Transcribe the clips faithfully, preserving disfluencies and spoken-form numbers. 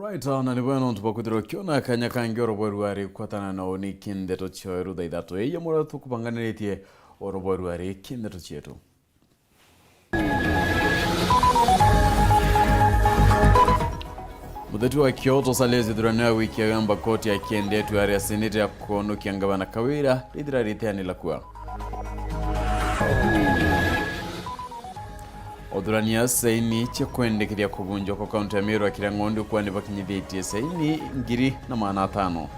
Right, na ni bwega nontu bwa kwithirwa ukiona kanya kangi oro bweru ari kwatana na uni kindeto cio iru thaa ithatu. Iya muria tukubanganiritie oro bweru ari kindeto cietu. Mutheti wa Kioto Salesi Thurania wiki agamba koti ya kiendetu aria seneti ya kuonokia ngavana Kawira rithira riteanila kua. Uthurania saini cia kwendekithia kubunjwa kwa kaunti ya Meru akira ng'ondu kwani bakinyithitie saini ngiri na maana atano.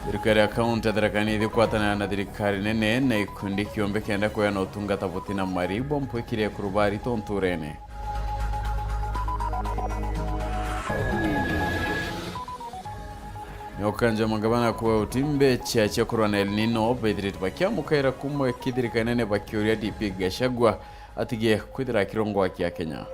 Thirikari ya kaunti ya Tharaka Nithi kwatanira na thirikari nene na ikundi kiumbe kenda kweana utungata buti na mari bwa mpwikire kurubari tonturene. Ni ukanja magavana kuwa utimbe cia cia kurwa na El Nino bethirite bakiamukaira kumwe kithirikari nene bakiuria D P Gachagua atigie kwithira akirongwa kia Kenya.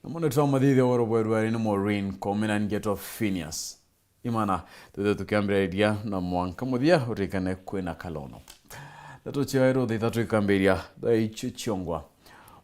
Na mundu twa mathithia wa rubweru ari ni Maureen Komina ngetwa Phineas. Imana, twithe tukiambiriria na mwanka muthia utikane kwina kalono. Ndeto cia weru thitha twikambiria thaa icio ciongwa.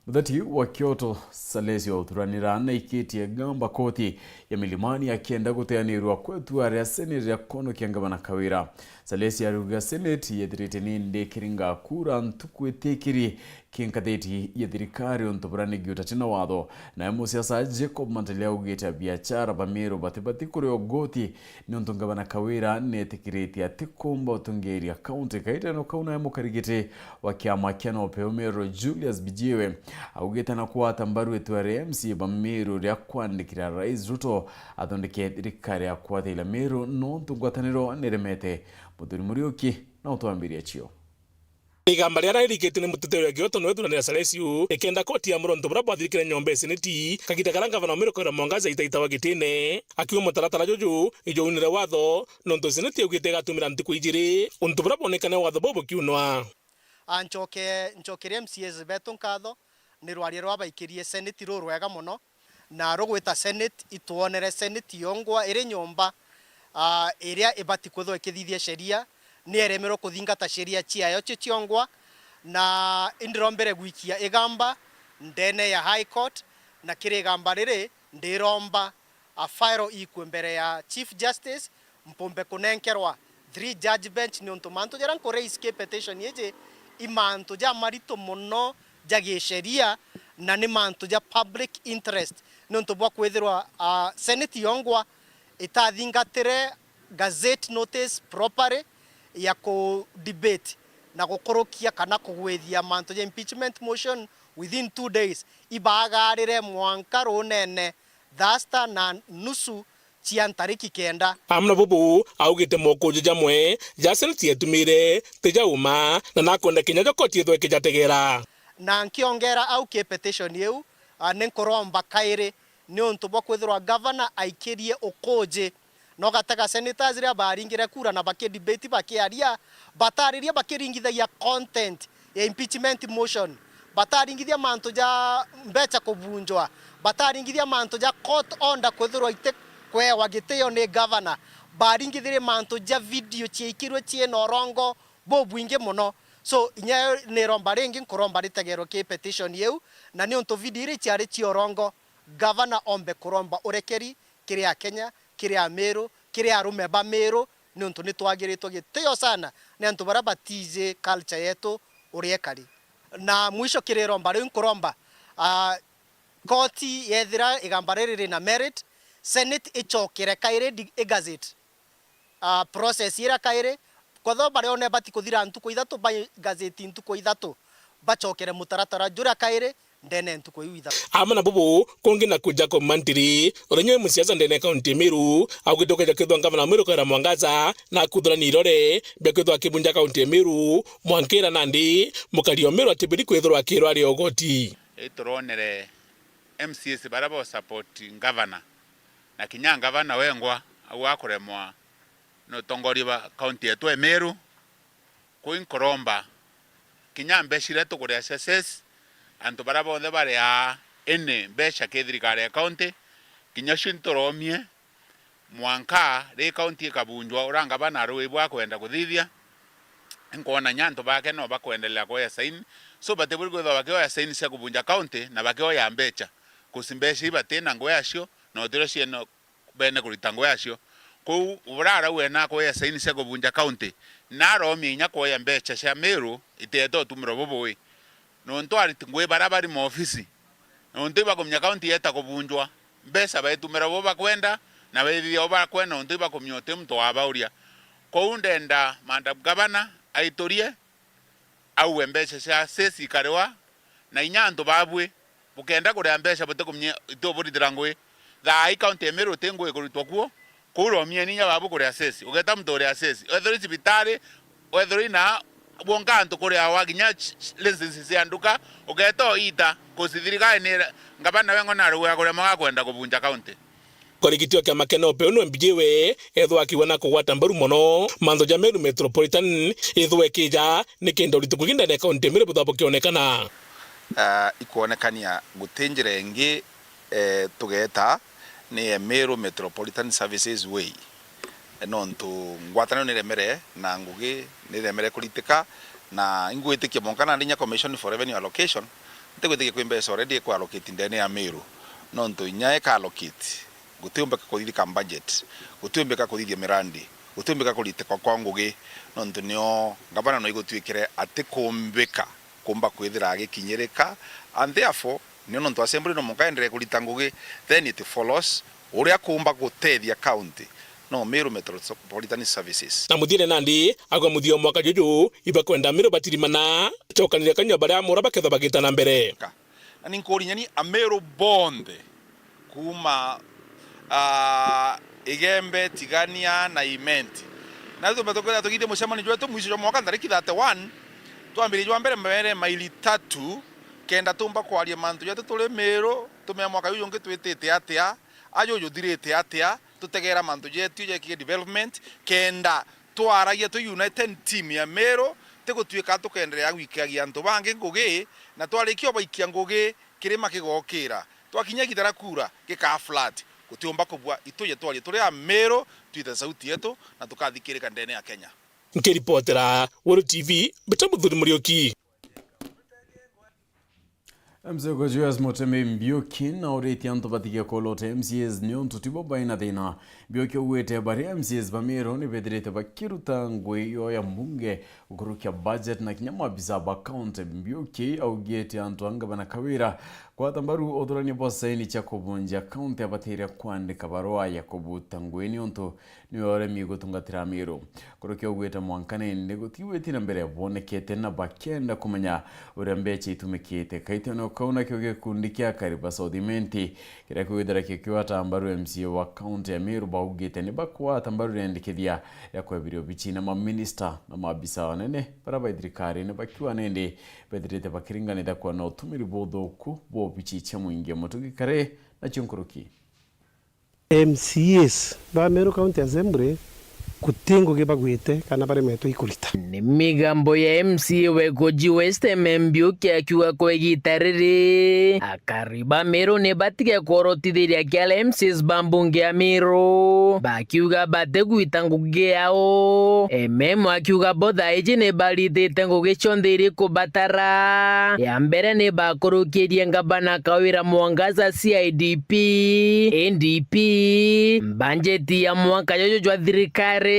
Mutheti wa Kioto Salesio Thuranira naikitie gamba koti ya Milimani akienda guteanirwa kwetu aria seneti ya kuonokia ngavana Kawira. Salesio ariuga seneti yethirite ni ndikiringa kura ntuku itikiri kinkathiti ya thirikari untu buria ni giuta tina watho. Nae musiasa Jacob Mantali augite abiachara ba Meru batibati kuria ugoti niuntu ngavana Kawira netikiritie atikumba utungiria kaunti. Kaitano kau nae mukarigiti wa kiama kia Nopeu Meru Julius Bijiwe augite na kwata mbaru itua ria M C A ba Meru ria kwandikira Rais Ruto athondeke thirikari ya kwathiria Meru nontu ngwataniro niremete. Muthuri Muriuki na utwambiria cio. Igamba riria ririkitue ni muteteri wa Kioto niwe Thuranira Salesio ikenda koti ya muronto buria bwathirikire nyomba ya seneti kagiita karia ngavana wa Meru Kawira Mwangaza aitaitawa gitine. Akiuga mutaratara juju ijo unire watho nontu seneti yaugite igatumira ntuku ijiri untu buria bwonekane watho buu bukiunwa. A, ncoke, ncokerie M C As betu nkatho ni rwaria rwa baikirie seneti rurwega mono, na rugwita seneti itwonere seneti yongwa iri nyomba, a, iria ibati kwithwa ikithithia sheria, ni eremerwe kuthingata sheria ciayo cio ciongwa, na indirombere gwikia igamba ndene ya High Court, na kiri igamba riri ndiromba a file ikue mbere ya Chief Justice, mpumbe kunenkerwa three judge bench, niuntu mantu jaria nku raise ki petition iji i mantu jamarito mono ja gisheria, na ni mantu ja public interest, niuntu bwa kwithirwa, ah, senate yongwa itathingatire gazette notice properly ya ku debate na gukurukia kana kugwithia mantu ja impeachment motion within two days, ibagarire mwanka runene thaa sita na nusu cia ntariki kenda. Amwe na bubu augite mokuju jamwe ja seneti yetumire ti ja uma, na nakwenda kinya jo koti ithwe kijategera. Na nkiongera au ki petition iu, a, ni nkuromba kairi niuntu bwa kwithirwa gavana aikirie ukuji na ugatega senators riria baringire kura na bakidebate bakiaria, batariria bakiringithagia content ya impeachment motion, bataringithia mantu ja mbeca kubunjwa, bataringithia mantu ja court order kwithirwa iti kwewa gitio ni governor, baringithirie mantu ja video ciaikirwe ciina urongo bubwingi mono. So, inya niromba ringi, nkuromba ritegerwe ki petition iu, na niuntu video iria ciari cia urongo, governor ombe kuromba urekeri kiri Akenya, kiri Amiru, kiri arume ba Miru, niuntu nitwagiritwe gitio sana ni antu baria batiji culture yetu uria ikari. Na mwisho kiri iromba riu nkuromba, ah, koti yethira igamba riri rina merit, Senate icokere kairi di-, igazette, ah, process iria kairi, kwethirwa baria one bati kuthira ntuku ithatu, ba igazette ntuku ithatu, bacokere mutaratara juria kairi, ndene ntuku iu ithatu. Amwe na bubu, kungi naku Jacob Mantiri, uria nyoe musiasa ndene ya kaunti ya Meru, augite ukeja kwithwa ngavana wa Meru Kawira Mwangaza, na akuthurania irore bia kwithwa akibunja kaunti ya Meru, mwankira nandi, mukari o Meru atibiri kwithirwa akirwa ari ogoti. Ituronere M C As baria bo support ngavana, na kinya ngavana wengwa, au akuremwa ni utongoria bwa kaunti yetu ya Meru. Kwi nkuromba, kinya mbeca iria tukuria cia cess, antu baria bonthe bariaa ini mbeca ki thirikari ya kaunti, Inya cio nturomie, mwanka ri county ikabunjwa, uria ngavana arauga ibwa akwenda kuthithia, nkwona inya antu bake no bakwendelea kuoya saini. So, batiburi kwithirwa bakioya saini cia kubunja county na bakioya mbecha, 'cause mbecha iu bati na ngugi yacio, na utirio ciene bene kurita ngugi yacio. Kwou uria arauga ena kuoya saini cia kubunja county, na aromia inya kuoya mbecha cia Meru itiete utumirwa bubui. Nontu ariti ngugi baria bari maofisi, nontu ibakumenya county yeta kubunjwa, mbeca baitumira bo bakwenda, na baithithia bo bakwenda, nontu ibakumenya uti muntu wabauria. Kwou ndenda Madam Gavana aiturie, auwe mbeca cia cess ikariwa, na inya antu babui bukenda kuria mbeca butikumenya ituburitira ngugi. Thaa ii county ya Meru uti ngugi ikuritwa kuo, Kuu romieni inya babu kuria cess. Ugeta muntu uria cess. Wethirwa i cibitari, wethirwa ina bwonka antu kuria wa kinya ch-, ch-, license cia nduka, ugeta oita, 'cause thirikari ni, ngavana wengwa na arauga kuria mwaga kwenda kubunja county. Korigiti wa kiama kia NOPEU nwe mbijiwe, ethwa akiwa na kugwata mbaru mono, mantho ja Meru Metropolitan, ithwe kija, ni kenda uritu kugi ndene kaunti Meru butha bukionekana. Ah, ikwonekania guti njira ingi eh, tugeta ni Meru Metropolitan Services Way. Nontu ngwataniro ni remere na ngugi ni remere kuritika, na ingwitikia mwanka nandi inya Commission for Revenue Allocation, ntigwitikia kwi mbeca already ikwa allocate ndene ya Meru. Nontu inya ika allocate, gutiumbika kuthithika budget, gutiumbika kuthithia mirandi, gutiumbika kuritika kwa ngugi, nontu nio ngavana no igutwikire atikumbika kumba kwithira agikinyirika, and therefore, nio nontu assembly no mwanka enderee kurita ngugi, then it follows uria kumba gutethia county no Meru Metropolitan Services. Na muthiene nandi, agwe muthia o mwaka juju, ibakwenda Meru batirimana, chokaniria kanyua baria amura bakethwa bagita na mbere. Ka-, na ni nkurinyani Ameru bonthe, kuuma, ah, Igembe, Tigania na Imenti. Na tumba tukwenda tugithie mucemanio jwetu mwisho jwa mwaka ntariki thirty-one, twambirie jwa mbere mbere maili tatu, kenda tumba kwaria mantu jetu turi Meru, tumea mwaka juju jungi twitite atia, ajo juthirite atia, tutegera mantu jetu jekige development, kenda twaragia twi united team ya Meru, tigutwika tukenderea gwikiagia antu bangi ngugi, na twarikia ubaikia ngugi, kirima kigokira. Twakinya igiita ria kuura, gikaa flat. Gutiumba kubua, ituje twarie turi a Meru, twite sauti yetu, na tukathikirika ndene ya Kenya. Nkiripotera Weru T V, mbita Muthuri Muriuki. M C A wa Julius Mutemi Mbiuki nauritie antu batige kulota M C As niuntu tibo baina thina. Mbiuki augite baria M C As ba Meru ni bethirite bakiruta ngugi yo ya mbunge gukurukia budget na kinya maabisa ba county. Mbiuki augite antu a ngavana Kawira gwata mbaru uthurania bwa saini cia kubunjia county abatire kwandika barua ya kubuta ngugi niuntu niwe uremi gutungatira Meru. Kurukia ugwita mwanka nindi gutigwiti na mbere bwonekete na bakienda kumenya uria mbecha itumikite. Kaitio no kau nakio gikundi kia Kariba South Imenti kiria kwithira kikiwata mbaru M C A wa county ya Meru baugite ni bakwata mbaru riendekithia ya kwebiria obici na maminista na maabisa anene baria ba thirikari ni bakiuga nindi bethirite bakiringanithia kwona utumiri buthuku bwa obici cia mwingi. Mutugi Kare nacio nkuruki. M C As ba Meru County Assembly guti ngugi bagwite kana baremetwe ikurita. Ni migambo ya M C A wa Igoji West, Eme Mbiuki, akiuga kwa igiita riri, akari ba Meru ni batige kworotithiria kiara M C As ba mbunge ya Meru, bakiuga batigwita ngugi yao. Eme Eme akiuga bo thaa iji ni baritite ngugi cionthe iri kubatara. Ya mbere ni bakurukirie ngavana Kawira Mwangaza C I D P, N D P, mbanjeti ya mwanka juju jwa thirikari,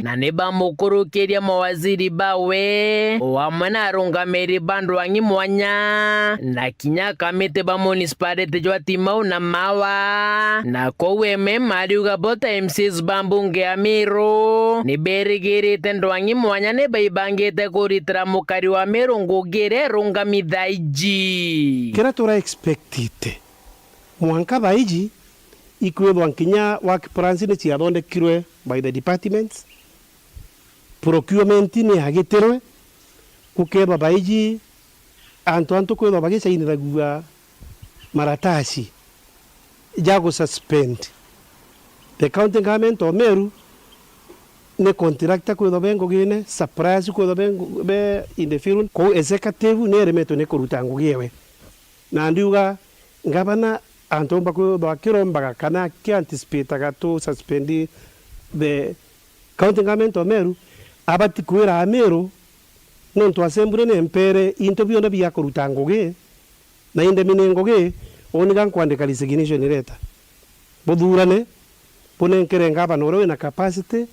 na ni bamukurukirie mawaziri bawe, o amwe na arungamiri ba ndwang'i mwanya, na kinya akamiti ba municipality jwa Timau na Mawa. Na kou M M ariuga bo ta M Cs ba mbunge ya Meru ni berigirite ndwang'i mwanya ni baibangite kuritira mukari wa Meru ngugi iria irungami thaa iji. Kiria tura expectite mwanka thaa iji, ikwithwa nkinya work plans ni ciathondekirwe by the departments, procurement ni yagitirwe, gukethwa thaa iji antu antu kwithwa bagicainithagua maratasi ja gu suspend. The county government of Meru ni contractor kwithwa be ngugine, suppliers kwithwa be ngu-, be in the field. Kou executive ni eremetwe ni kuruta ngugi ewe. Na ndiuga ngavana antu bakwithwa kirombaga kana ki anticipataga tu suspend the county government of Meru, abati kwira Amiru, nontu assembly ni mpere into bionthe bia kuruta ngugi, na indi mi ni ngugi, uni ga nkwandika resignation letter. Buthurane, bunenkere ngavana uria wina capacity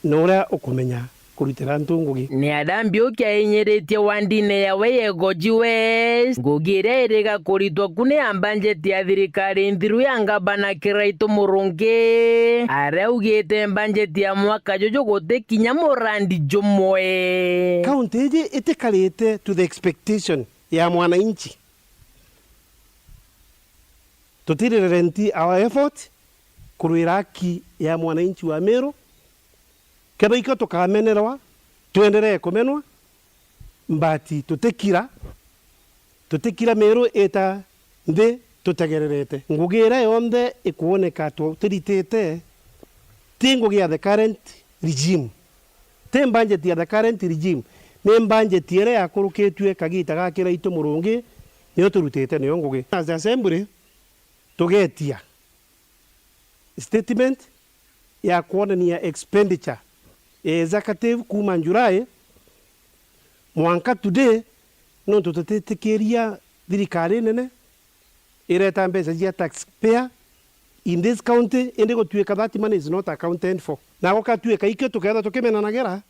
na uria ukumenya kurutira antu ngugi. Ni aria Mbiuki ainyiritie wandine yawe ya Igoji West, ngugi iria iriga kuritwa ku ni ya mbanjeti ya thirikari nthiru ya ngavana Kiraitu Murungi, aria augite mbanjeti ya mwaka juju guti kinya murandi jumwe. Kaunti iji itikarite to the expectation ya mwananchi. Tutirerenti our effort kurwira haki ya mwananchi wa Meru. Kethira ikio tukamenerwa, twenderee kumenwa, but tutikira, tutikira Meru ita nthi tutegererete. Ngugi iria yonthe ikwoneka tutiritite, ti ngugi ya the current regime. Ti mbanjeti ya the current regime, ni mbanjeti iria yakurukitue kagita ga Kiraitu Murungi, niyo turutite niyo ngugi. As assembly, tugetia statement ya kwonania expenditure ya executive kuuma July mwanka today, nontu tutitikiria thirikari nene ireta mbeca cia taxpayer in this county, indi gutuika that money is not accounted for. Na gukatuika ikio tukethirwa tukimenanagira,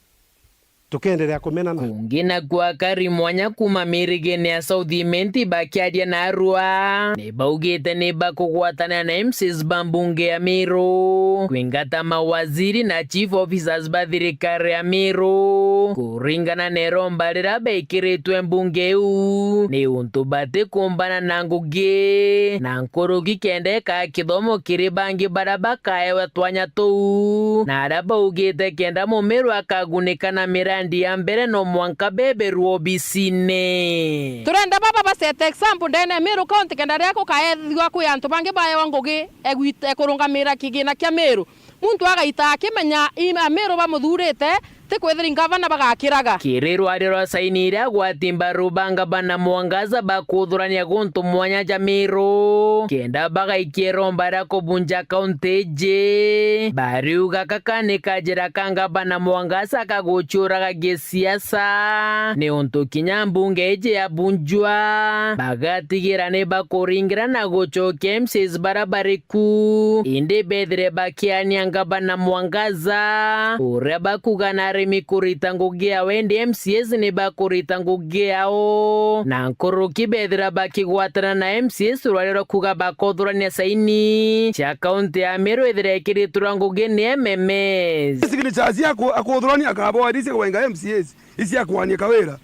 tukenderea kumenana. Kungi nakuo akari mwanya kuuma mirigine ya South Imenti bakiaria narua, ni baugite ni bakugwatanira na M C As ba mbunge ya Meru, kwingata mawaziri na chief officers ba thirikari ya Meru, kuringana na iromba riria bekiritwe mbunge iu, ni untu batikumbana na ngugi, na nkuruki kenda ikaa kithomo kiri bangi baria bakaewa twanya tuu, na aria baugite kenda mumiru akagunika na mirandi ya mbere no mwanka beberwa obisine. Turenda baba basete example ndene ya Meru County kenda riria gukaethua kwi antu bangi baewa ngugi egwit-, ekurungamira kigina kia Meru. Muntu agaita akimenya i Amiru bamuthurite, ti kwithira i ngavana bagakiraga. Kiri rwaria rwa saini iria agwati mbaru ba ngavana Mwangaza bakuthurania guntu mwanya ja Miru, kenda bagaikia iromba ria kubunja kaunti iji, bariuga gaka ni kajira ka ngavana Mwangaza ka guciuraga gisiasa, ni untu kinya mbunge iji yabunjwa, bagatigira ni bakuringira na gucokia M C As baria bari ku, indi bethire bakiania ngavana Mwangaza, uria bakuga na arimi kurita ngugi yao, indi M C As ni bakurita ngugi yao, na nkuruki bethira bakigwatana na M C As rwaria rwa kuga bakothurania saini cia kaunti ya Meru ithire ikiritwe ngugi ni M M As. Signatures cia aku-, akuthurania akaboa iri cia kubainga M C As, iciakwania kawira.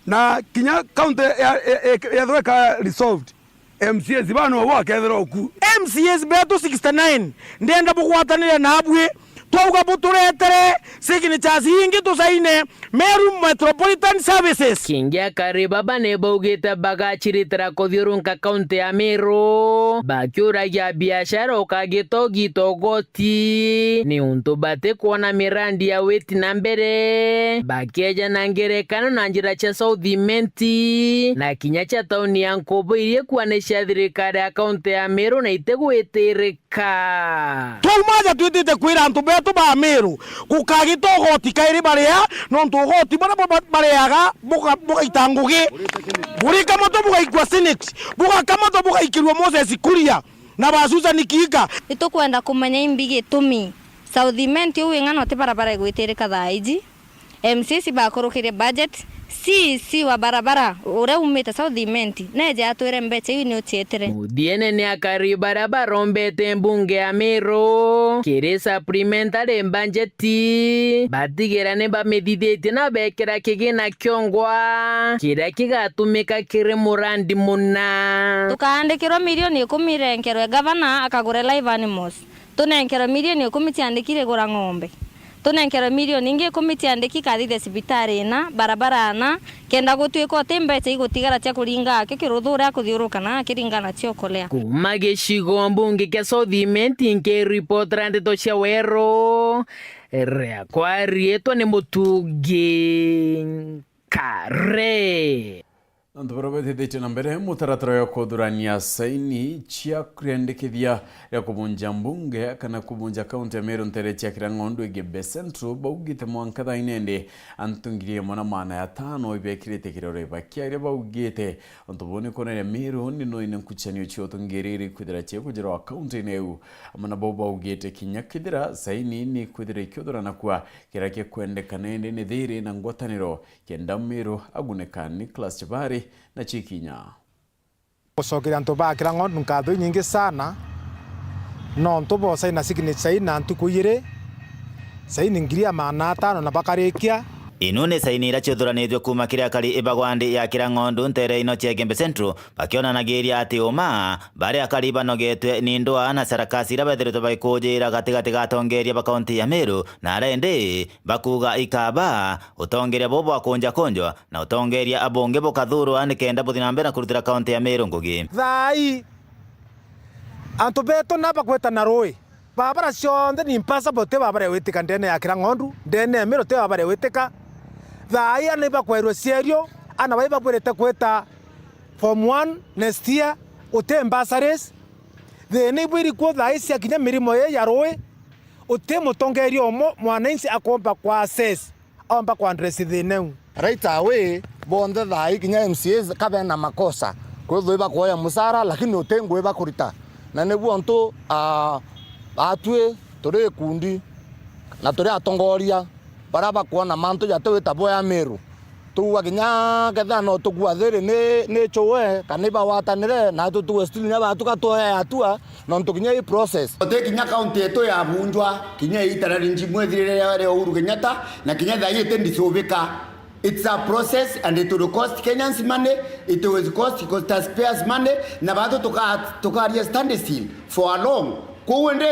Na kinya kaunti ya, ya, ya, yethirwa ika resolved, M C As bano bo akethira oku. M C As betu sixty-nine, ndenda bugwatanire nabwi, twauga buturetere signatures ingi tusaine Meru Metropolitan Services. Kingi akari baba ni baugite bagaciritira kuthiurunka kaunti ya Meru, bakiuragia biashara ukagita ugita ugoti, ni untu batikwona mirandi ya witi na mbere, bakeja na ngerekano na njira cia South Imenti, na kinya cia tauni ya Nkubu iria ikuanicia thirikari ya kaunti ya Meru na itigwitirika. Twaumaja twitite kwira antu betu ba Meru, gukagita ugoti kairi baria, nontu ugoti buria bu-, ba-, bariaga buga-, bugaita ngugi. Burikamatwa bugaikua Senate, bugakamatwa bugaikirua Moses Kuria na ba Susan Kihika. Itukwenda kumenya imbi gitumi South Imenti uu wing'ana uti barabara igwitirika thaa iji. M C As bakurukirie budget, C E C wa barabara uria umite South Imenti, neje atwire mbecha iu ni ucietire. Muthiene ni akari baria barombete mbunge ya Meru kiri supplementary budget, batigire ni bamithithitie na bekira kigina kiongwa kiria kigatumika kiri murandi muna. Tukaandikirwa milioni ikumi irenkerwe gavana akagure live animals. Tunenkerwe milioni ikumi ciandiki rigura ng'ombe. Tunenkerwe milioni ingi ikumi ciandiki ikathithia cibitari ina, barabara ana, kenda gutuika uti mbecha igutigara cia kuringa aki kiruthu uria akuthiuruka na akiringa nacio ukulea. Kuuma gicigo mbunge kia South Imenti, nkiripotera ndeto cia Weru, riakwa riitwa ni Mutungi Kare. Antu baria betithitie na mbere mutaratara wa kuthurania saini cia kwendekithia ria kubunja mbunge kana kubunja kaunti ya Meru ntere cia Kirang'ondu Igembe Central baugite mwanka thaini indi antu ngiri imwe na magana atano ibekirite kirore. Bakiaria baugite untu buu ni kuoneria Meru ni noine nkucanio cia utungiriri kwithira ciekujirwa kaunti-ini iu. Amwe na bau baugite kinya kethira saini ni kwithira ikiuthurana kwa kiria kikwendekana indi ni thiri na ngwataniro kenda Meru aguneka. Nicholas Chibari na Chikinya. Gucokeria antu ba Kirang'ondu nkatho inyingi sana nontu bosaina signature ii na ntuku ijiri, saini ngiri ya magana atano na bakarikia. Inu ni saini iria ciuthuranitue kuuma kiri akari ba gwandi ya Kirang'ondu ntere ino cia Igembe Central, bakionanagiria ati uma bari akari banogetwe ni ndwaa na sarakasi iria bethiritwe baikujira gatigati ga atongeria ba kaunti ya Meru, na aria indi bakuuga ikaba utongeria buu bwakunjakunjwa na utongeria abunge bukathurwa nikenda buthi na mbere na kurutira kaunti ya Meru ngugi. Thaa ii, antu betu na bagweta na rui, babara cionthe ni impossible ti babare gwitika ndene ya Kirang'ondu, ndene ya Meru ti babare gwitika. Thaa ii ana ibakwerwe cierio, ana bai babwirite kwita form one next year, uti bursaries. Thina ibwiri kuo thaa ii cia kinya mirimo ii ya rui, uti mutongeria umwe mwananchi akomba kwa assess. Aomba ku address thina iu. Right away, bonthe thaa ii kinya M C As ka bena makosa, kwithirwa ibakuoya mucara lakini uti ngui bakurita. Na nibu untu, ah, atwi turi ikundi na turi atongoria baria bakwona mantu jati wita boya Meru. Tuuga kinya kethira no tukua thiri ni, ni chue kana ibagwatanire, na tu tuwe still nya batuka tuoya atua, nontu kinya i process. Uti kinya kaunti yetu yabunjwa, kinya iita ria rinjimu ithirire ria, ria Uhuru Kenyatta, na kinya thaa ii iti ndicubika. It's a process and it will cost Kenyans money, it will cost taxpayers money, na batu tuka-, tukaria standstill for a long. Kwou indi,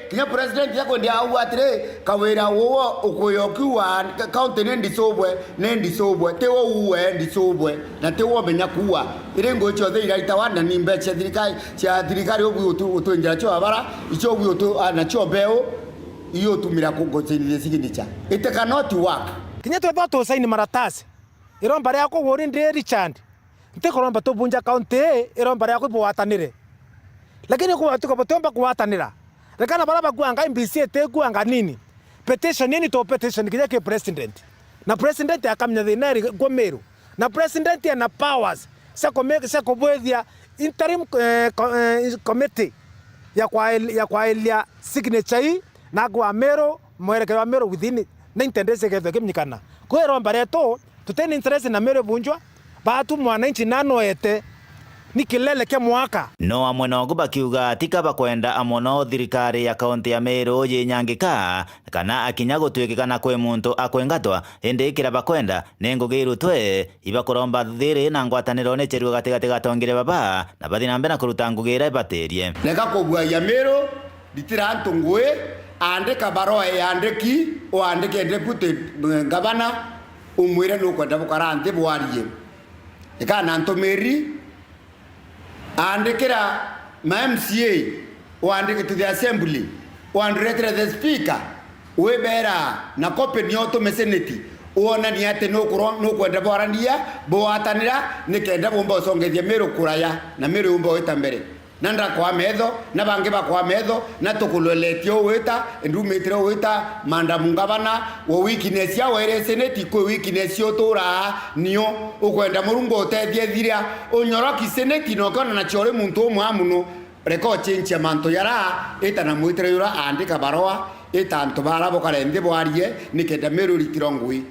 kinya president yakwendia au atiri, kawira uwo ukuya ukiuga, ka-, county ni ndicubwe, ni ndicubwe, ti wo uwe ndicubwe, na ti wo umenya kuuga. Iri ngui ciothe iraitawa na ni mbeca cia thirikari, cia thirikari, ubu utu-, utwinjira cio abara, icio ubu utu-, a, na cio mbeu, iyo utumira ku-, gucinithia signature. It cannot work. Kinya twethwa tusaini maratasi, iromba riakwa uri ndi Richard, ntikuromba tubunja county ii, iromba riakwa ibugwatanire. Lakini kubatuka butiumba kugwatanira. Rekana baria bakuanga M B C itikuanga nini. Petition ini to petition kinya ki president. Na president akamenya thina iri kuo Meru. Na president ena powers cia kume-, cia kubwithia interim, eh, co-, eh, committee ya kwail-, ya kwailia signature ii na kwa Meru, mwerekero wa Meru within ninety days ikethwa ikimenyekana. Kwi iromba rietu, tuti na interest na Meru ibunjwa, batu mwananchi nanoete ni kilele kia mwaka. No amwe nogu bakiuga tika bakwenda mono thirikari ya kaunti ya Meru yinyangika, kana akinya gutuikika na kwi muntu akwengatwa, indi kira bakwenda ni ngugi irutwe, ibakuromba thiri na ngwataniro ni cherue gatigati ga atongeria baba, na bathi na mbere na kuruta ngugi iria ibatirie. Reka kubuagia Meru, ritira antu ngui, andika baroa yandiki, uandike deputy, eh, ngavana, umwire nukwenda bukara nthi bwarie. Reka na ntumiri, andikira ma M C A, uandike to the assembly, uandiretere the speaker, wibera na copy nio utume senate, uonanie ati nukuro-, nukwenda bwarania, bugwatanira, nikenda bumba ucongethia Meru kuraya, na Meru yumba gwita mbere. Na ndakwa metho, na bangi bakwa metho, na tukuloretie ugwita, ndumitire ugwita, Madam Ngavana, wa weakness ya waire senate, kwi weakness uturaa nio, ukwenda Murungu utethie thiria, unyoroki senate, na ukiona na ciori muntu umwe muno, reka uchenchia mantu jara, ita na mwitire jura andika baroa, ita antu bara bukare nthi bwarie, nikenda Meru iritirwa ngui.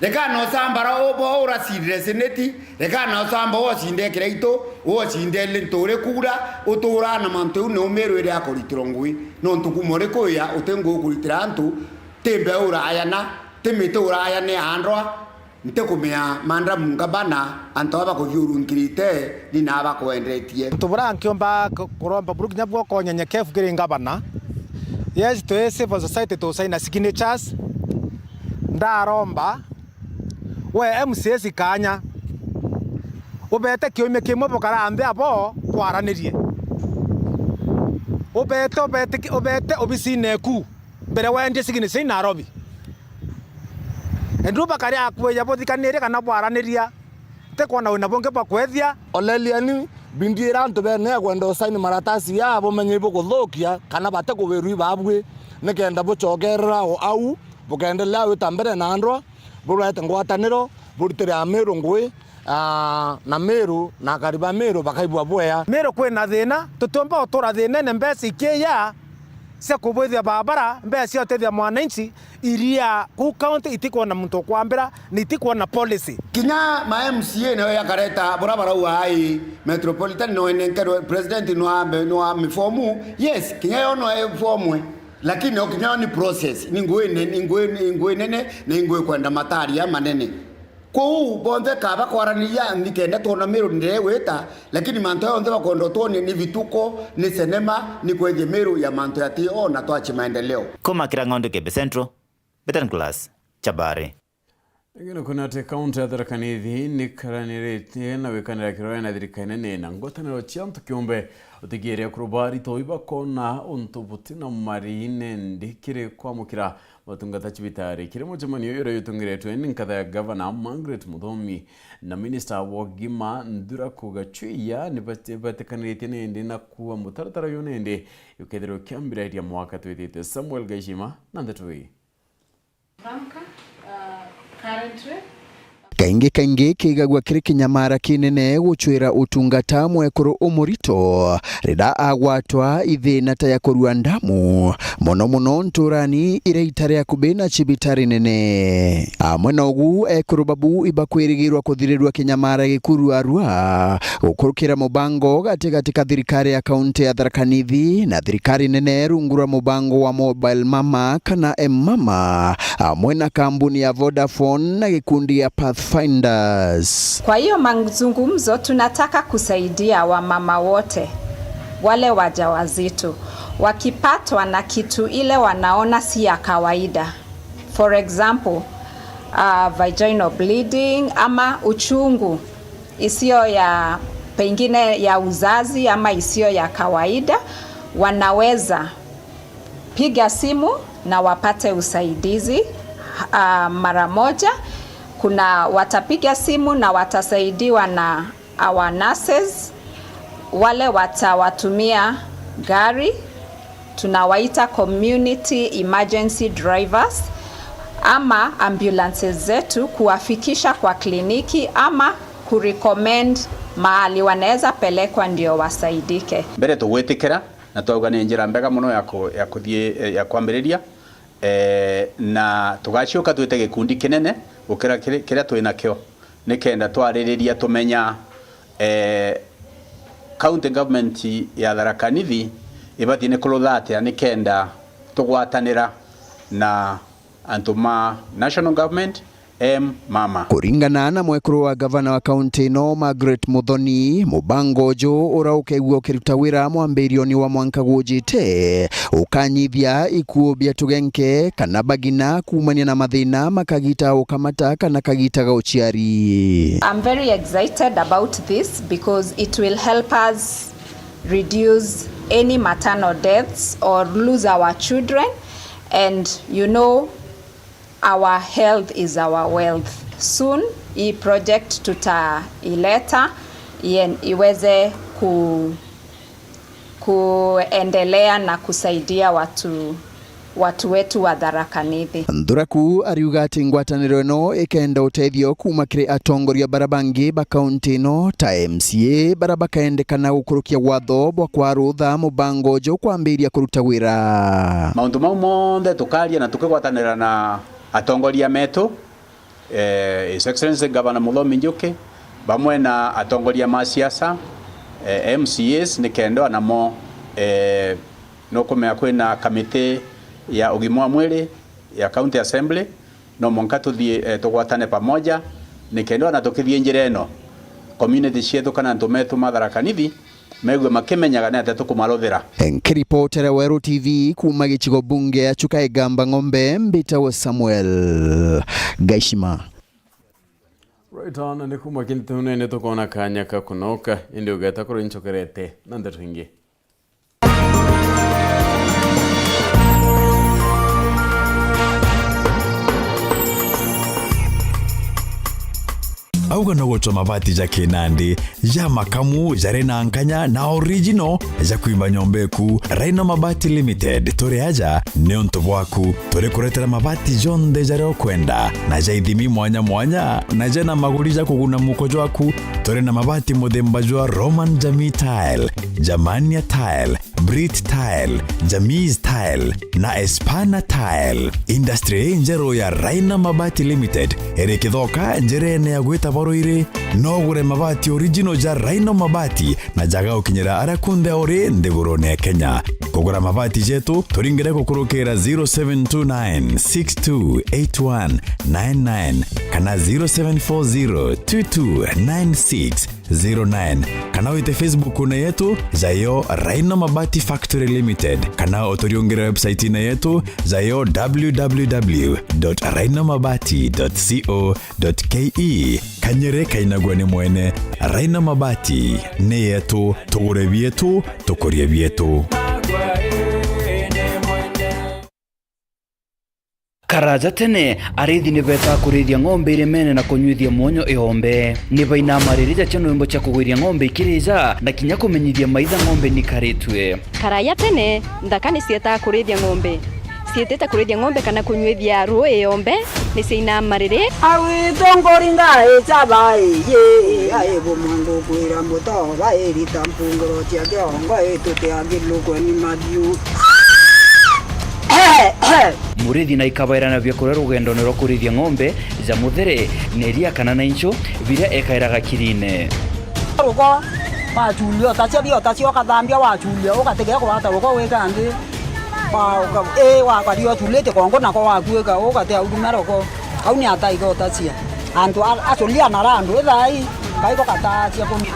Reka na ucamba ra ubo uracindire seneti, reka na ucamba wocinde kiraitu, wocinde lintu uri kuura, utuura na mantu jau ni umiru iria akuritirwa ngui. Nontu kuma uri kuya uti ngui ukuritira antu, ti mbeu urayana, ti miti urayane andwa, ntikumea Madam Ngavana, antu aba bakuthiurunkirite, ni na bakwendetie. Untu buria nkiumba ku-, kuromba buru kinya bwoko unyenyekevu kiri ngavana. Yes, twi civil society tusaina signatures. Ndaromba, we M C As kanya, ubete kiumia kimwe bukara nthi abo bwaranirie. Ubete, ubete ki-, ubete obisine eku mbere wendie signature i Nairobi. Endu bakari akueja buthikanirie kana bwaraniria. Tikwona wina bungi bwa kwethia. Oleliani, bindi ira antu bene kwenda usaini maratasi ya bumenye ibukuthukia kana bate kuwirwi babwi, nikenda bucokerera o au, bukendelea wita mbere na ndwa, burete ngwataniro, buritire Amiru ngui, aa, na Miru na akari ba Miru bakaigua bwea. Miru kwina thina, tutiumba gutura thinene mbeca ikiiya cia kubwithia barabara, mbeca cia utethia mwananchi, iria kuu county itikwona muntu ukwambira, na itikwona policy. Kinya ma M C A nayo yakareta bura barauga ai metropolitan no inenkerwe president no ambe, no ame form. Yes, kinya yo no e form, lakini o kinya yo ni process, ni ngui ne-, ni ngui, ni ngui nene, na ingui kwenda mataria manene. Kwou bonthe kaba kwaraniria nthi kenda twona Miru ndirewita, lakini mantu yonthe bakwenda utwonia ni vituko, ni senema, ni kwethia Miru ya mantu yati o na twachi maendeleo. Kumakira Ng'ondu Kebe Central, Betan Class, Chabari. Ingine kuna ati kaunti ya Tharaka Nithi nikaraniritie na wikanira kirore na thirikari nene na ngwataniro cia antu kiumbe utigiria kurubari toi bakona untu butina mari nendi kiri kwamukira matungata cibitari. Kiri mucemanio uria utungiretwe ni nkatha ya gavana Margaret Muthomi na minista wa ugima Nthuraku Gachweiya, ni bati-, batikaniritie nindi na kuua mutaratara uyu nindi ukethirwa ukiambiriria mwaka twitite. Samuel Gaishima na ndeto ii. Kaingi kaingi kiigagua kiri kinyamara kinene gucwira utungata mwekuru umurito riria agwatwa ithina ta ya kurua ndamu, mono mono nturani iria itari akubi na cibitari nene. Amwe na ugu, ekuru babu ibakwirigirwa kuthirirua kinyamara gikurua arua gukurukira mubango gatigati ka thirikari ya kaunti ya Tharaka Nithi na thirikari nene rungu rwa mubango wa Mobile Mama kana M-Mama, amwe na kambuni ya Vodafone na gikundi ya Pathfinders. Kwa hiyo mazungumzo, tunataka kusaidia wamama wote, wale wajawazito, wakipatwa na kitu ile wanaona si ya kawaida. For example, uh, vaginal bleeding ama uchungu isiyo ya pengine ya uzazi ama isiyo ya kawaida, wanaweza piga simu na wapate usaidizi, uh, mara moja. Kuna watapiga simu na watasaidiwa na our nurses, wale watawatumia gari, tunawaita community emergency drivers, ama ambulances zetu kuwafikisha kwa kliniki ama kurecommend mahali wanaweza pelekwa ndio wasaidike. Mbere tugwitikira na twauga ni njira mbega mono ya ku-, ya kuthii, ya kwambiriria, eh, na tugaciuka twite gikundi kinene gukira kiri-, kiria twi nakio, nikenda twaririria tumenya, eh, county government ya Tharaka Nithi ibatii ni kurutha atia nikenda tugwatanira na antu ma national government, M-Mama. Kuringana na mwekuru wa gavana wa kaunti ino, Margaret Muthoni, mubango uju uria ukeigua ukiruta wira mwambirioni wa mwanka gujite, ukanyithia ikuu bia tugenke kana bagina kuumania na mathina ma kagita ukamata kana kagita ga uciari. I'm very excited about this because it will help us reduce any maternal deaths or lose our children, and you know, our health is our wealth. Soon, hii project tutaileta ien-, iweze ku-, kuendelea na kusaidia watu, watu wetu wa Tharaka Nithi. Nthuraku ariuga ati ngwataniro ino ikenda utethio kuuma kiri atongoria bara bangi ba kaunti ino ta M C A bara bakaendekana gukurukia watho bwa kwarutha mubango uju kwambiria kuruta wira. Mauntu mau monthe tukaria na tukigwatanira na atongoria metu, eh, His Excellency Gavana Muthomi Njuki, bamwe na atongoria ma siasa, eh, M C As, nikenda namo, eh, nukumenya kwina kamiti ya ugima wa mwiri ya County Assembly, no mwanka tuthii, eh, tugwatane pamoja, nikenda ona tukithii njira ino, community cietu kana antu metu ma Tharaka Nithi, megue makimenyaga ni atia tukumaruthira. Nkiripotera Weru T V kuuma gicigo bunge ya Chuka Igamba Ng'ombe, mbitagwo Samuel Gaishima. Right on, ni kuuma kintunene tukona kanya ka kunoka, indi ugeta kuri nchokerete na ndeto ingi. Au na gucwa mabati ja kinandi, ja makamu, jari na nkanya na original ja kwimba nyomba eku. Rhino Mabati Limited, turi aja niuntu bwaku. Turi kuretera mabati jonthe jaria ukwenda, na ja ithimi mwanya mwanya, na jena maguri ja kuguna muko jwaku. Turi na mabati muthemba jwa Roman Jamii Tile, Germania Tile, Brit Tile, Jamis Tile na Espana Tile. Industry injeru ya Rhino Mabati Limited iri Kithoka, njirene ya gwita Baruiri. No ugure mabati original ja Rhino Mabati na jaga ukinyira aria kunthe uri nthigurune ya Kenya. Kugura mabati jetu, turingire gukurukira zero seven two nine six two eight one nine nine kana zero seven four zero two two nine six zero nine, kana wite Facebook-une yetu, jayo Rhino Mabati Factory Limited, kana uturiungire website-ine yetu, jayo w w w dot rhino mabati dot co dot k e. Kanyere kainagua ni mwene. Rhino Mabati ni yetu, tugure bietu, tukurie bietu. Karaja tene, ariithi ni beetaa kuriithia ng'ombe irimene na kunyuithia mwonyo iombe. Ni bainaa mariri jacio nwimbo cia kugwiria ng'ombe ikirija, na kinya kumenyithia maitha ng'ombe nikaritue. Karaja tene, nthaka ni cietaa kuriithia ng'ombe. Ciitite kuriithia ng'ombe kana kunyuithia ruui iombe, ni ciainaa mariri. Agwitunguri ngai cabai, ai bumwe ngukwira mutoba, irita mpunguro cia kiongo, itutiagirukwe ni mathiu. Murithi na ikabairana biakuria rugendone rwa kurithia ng'ombe ja muthere, na iria kana na inchu, biria ekairaga kirine. Ruko, wachuria utacia bia utacia ukathambia, wachuria ugategea kurata ruko wika nthi. Wa, uka, ii, wakaria uchurite kongo nako wakuika, ugatea uruma ruko. Au ni ataiga utacia. Antu a, acuria na randu ithai, kaiko katacia kumi.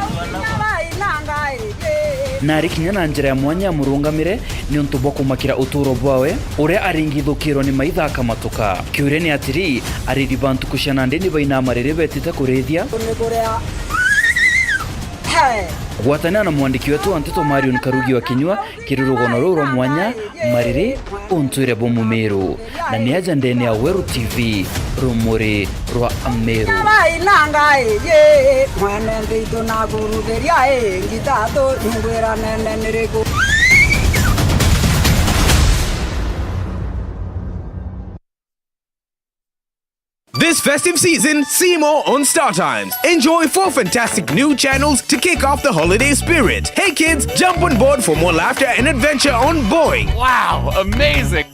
Nari kinya na njira ya mwanya ya murungamire niuntu bwa kumakira uturo bwawe, uria aringithukirwe ni maitha akamatuka. Kiuria ni atiri, arithi ba ntuku cia nandi ni bainaa mariri betite kurithia? Ni kuria. Gwatanira na mwandiki wetu wa nteto Marion Karugi wa Kinyua kiri rugono ruu rwa mwanya, Mariri, untwire bo Mumiru. Na ni aja ndene ya Weru T V, rumuri rwa Ameru. Bai na ngai, ye, mwene nthito na kurugeria, e, ngitatu, nyungwira nene niriku? This festive season, see more on Star Times. Enjoy four fantastic new channels to kick off the holiday spirit. Hey kids, jump on board for more laughter and adventure on Boeing. Wow, amazing!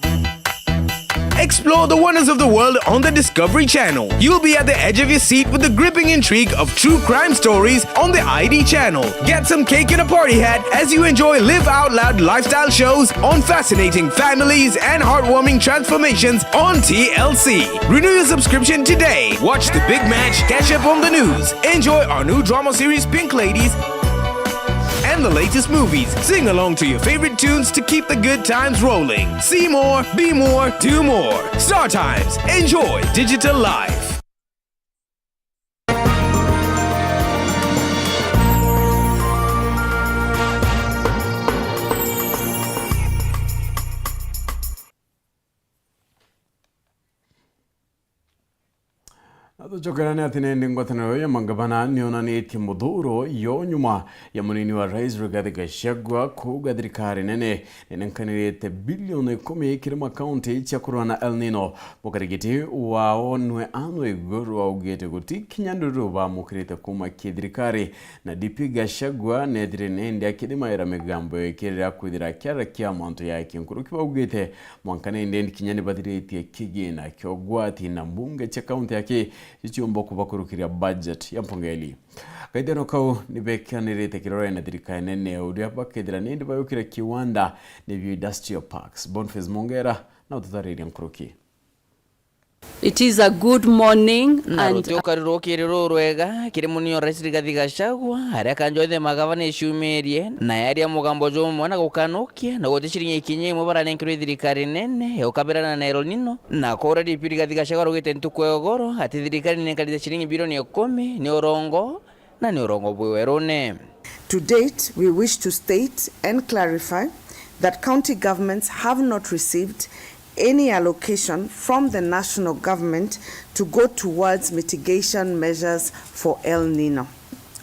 Explore the wonders of the world on the Discovery Channel. You'll be at the edge of your seat with the gripping intrigue of true crime stories on the I D Channel. Get some cake and a party hat as you enjoy live out loud lifestyle shows on fascinating families and heartwarming transformations on T L C. Renew your subscription today. Watch the big match, catch up on the news, enjoy our new drama series Pink Ladies, and the latest movies. Sing along to your favorite tunes to keep the good times rolling. See more, be more, do more. Star Times. Enjoy digital life. Na tucokerane ati nindi ngwataniro ya mangavana nionanitie muthuro yo nyuma ya munini wa rais Rigathi Gachagua kuuga thirikari nene ninenkanirite bilioni ikumi kiri makaunti cia kurua na El Nino. Mukarigiti wao nwe anwe iguru augite guti kinya nduru bamukirite kuma ki thirikari. Na D P Gachagua nethire nindi akithimaira migambo ikirira kwithira kiara kia mantu ya kinkuruki baugite mwanka nindi kinya nibathiritie kigina kio gwati na mbunge cia kaunti yake iciumba kubakurukiria budget ya mpongeli. Kaithano kau nibekanirite kirore na thirikari nene uria bakethira nindi bayukira kiwanda nibio industrial parks. Boniface Mongera na ututariria nkuruki. It is a good morning. Na and ruti ukari rukiri rurwega kiri munio rais Rigathi Gachagua, aria kanjothe magavana iciumirie na yaria mugambo jumwe na gukanukia na guti ciringi ikinya imwe baranenkerwe thirikari nene ya gukabirana na El Nino. Na kuria D P Rigathi Gachagua arugite ntuku ya ugoro ati thirikari ninenkanite ciringi bilioni ikumi ni urongo na ni urongo bwi werune. To date, we wish to state and clarify that county governments have not received any allocation from the national government to go towards mitigation measures for El Nino.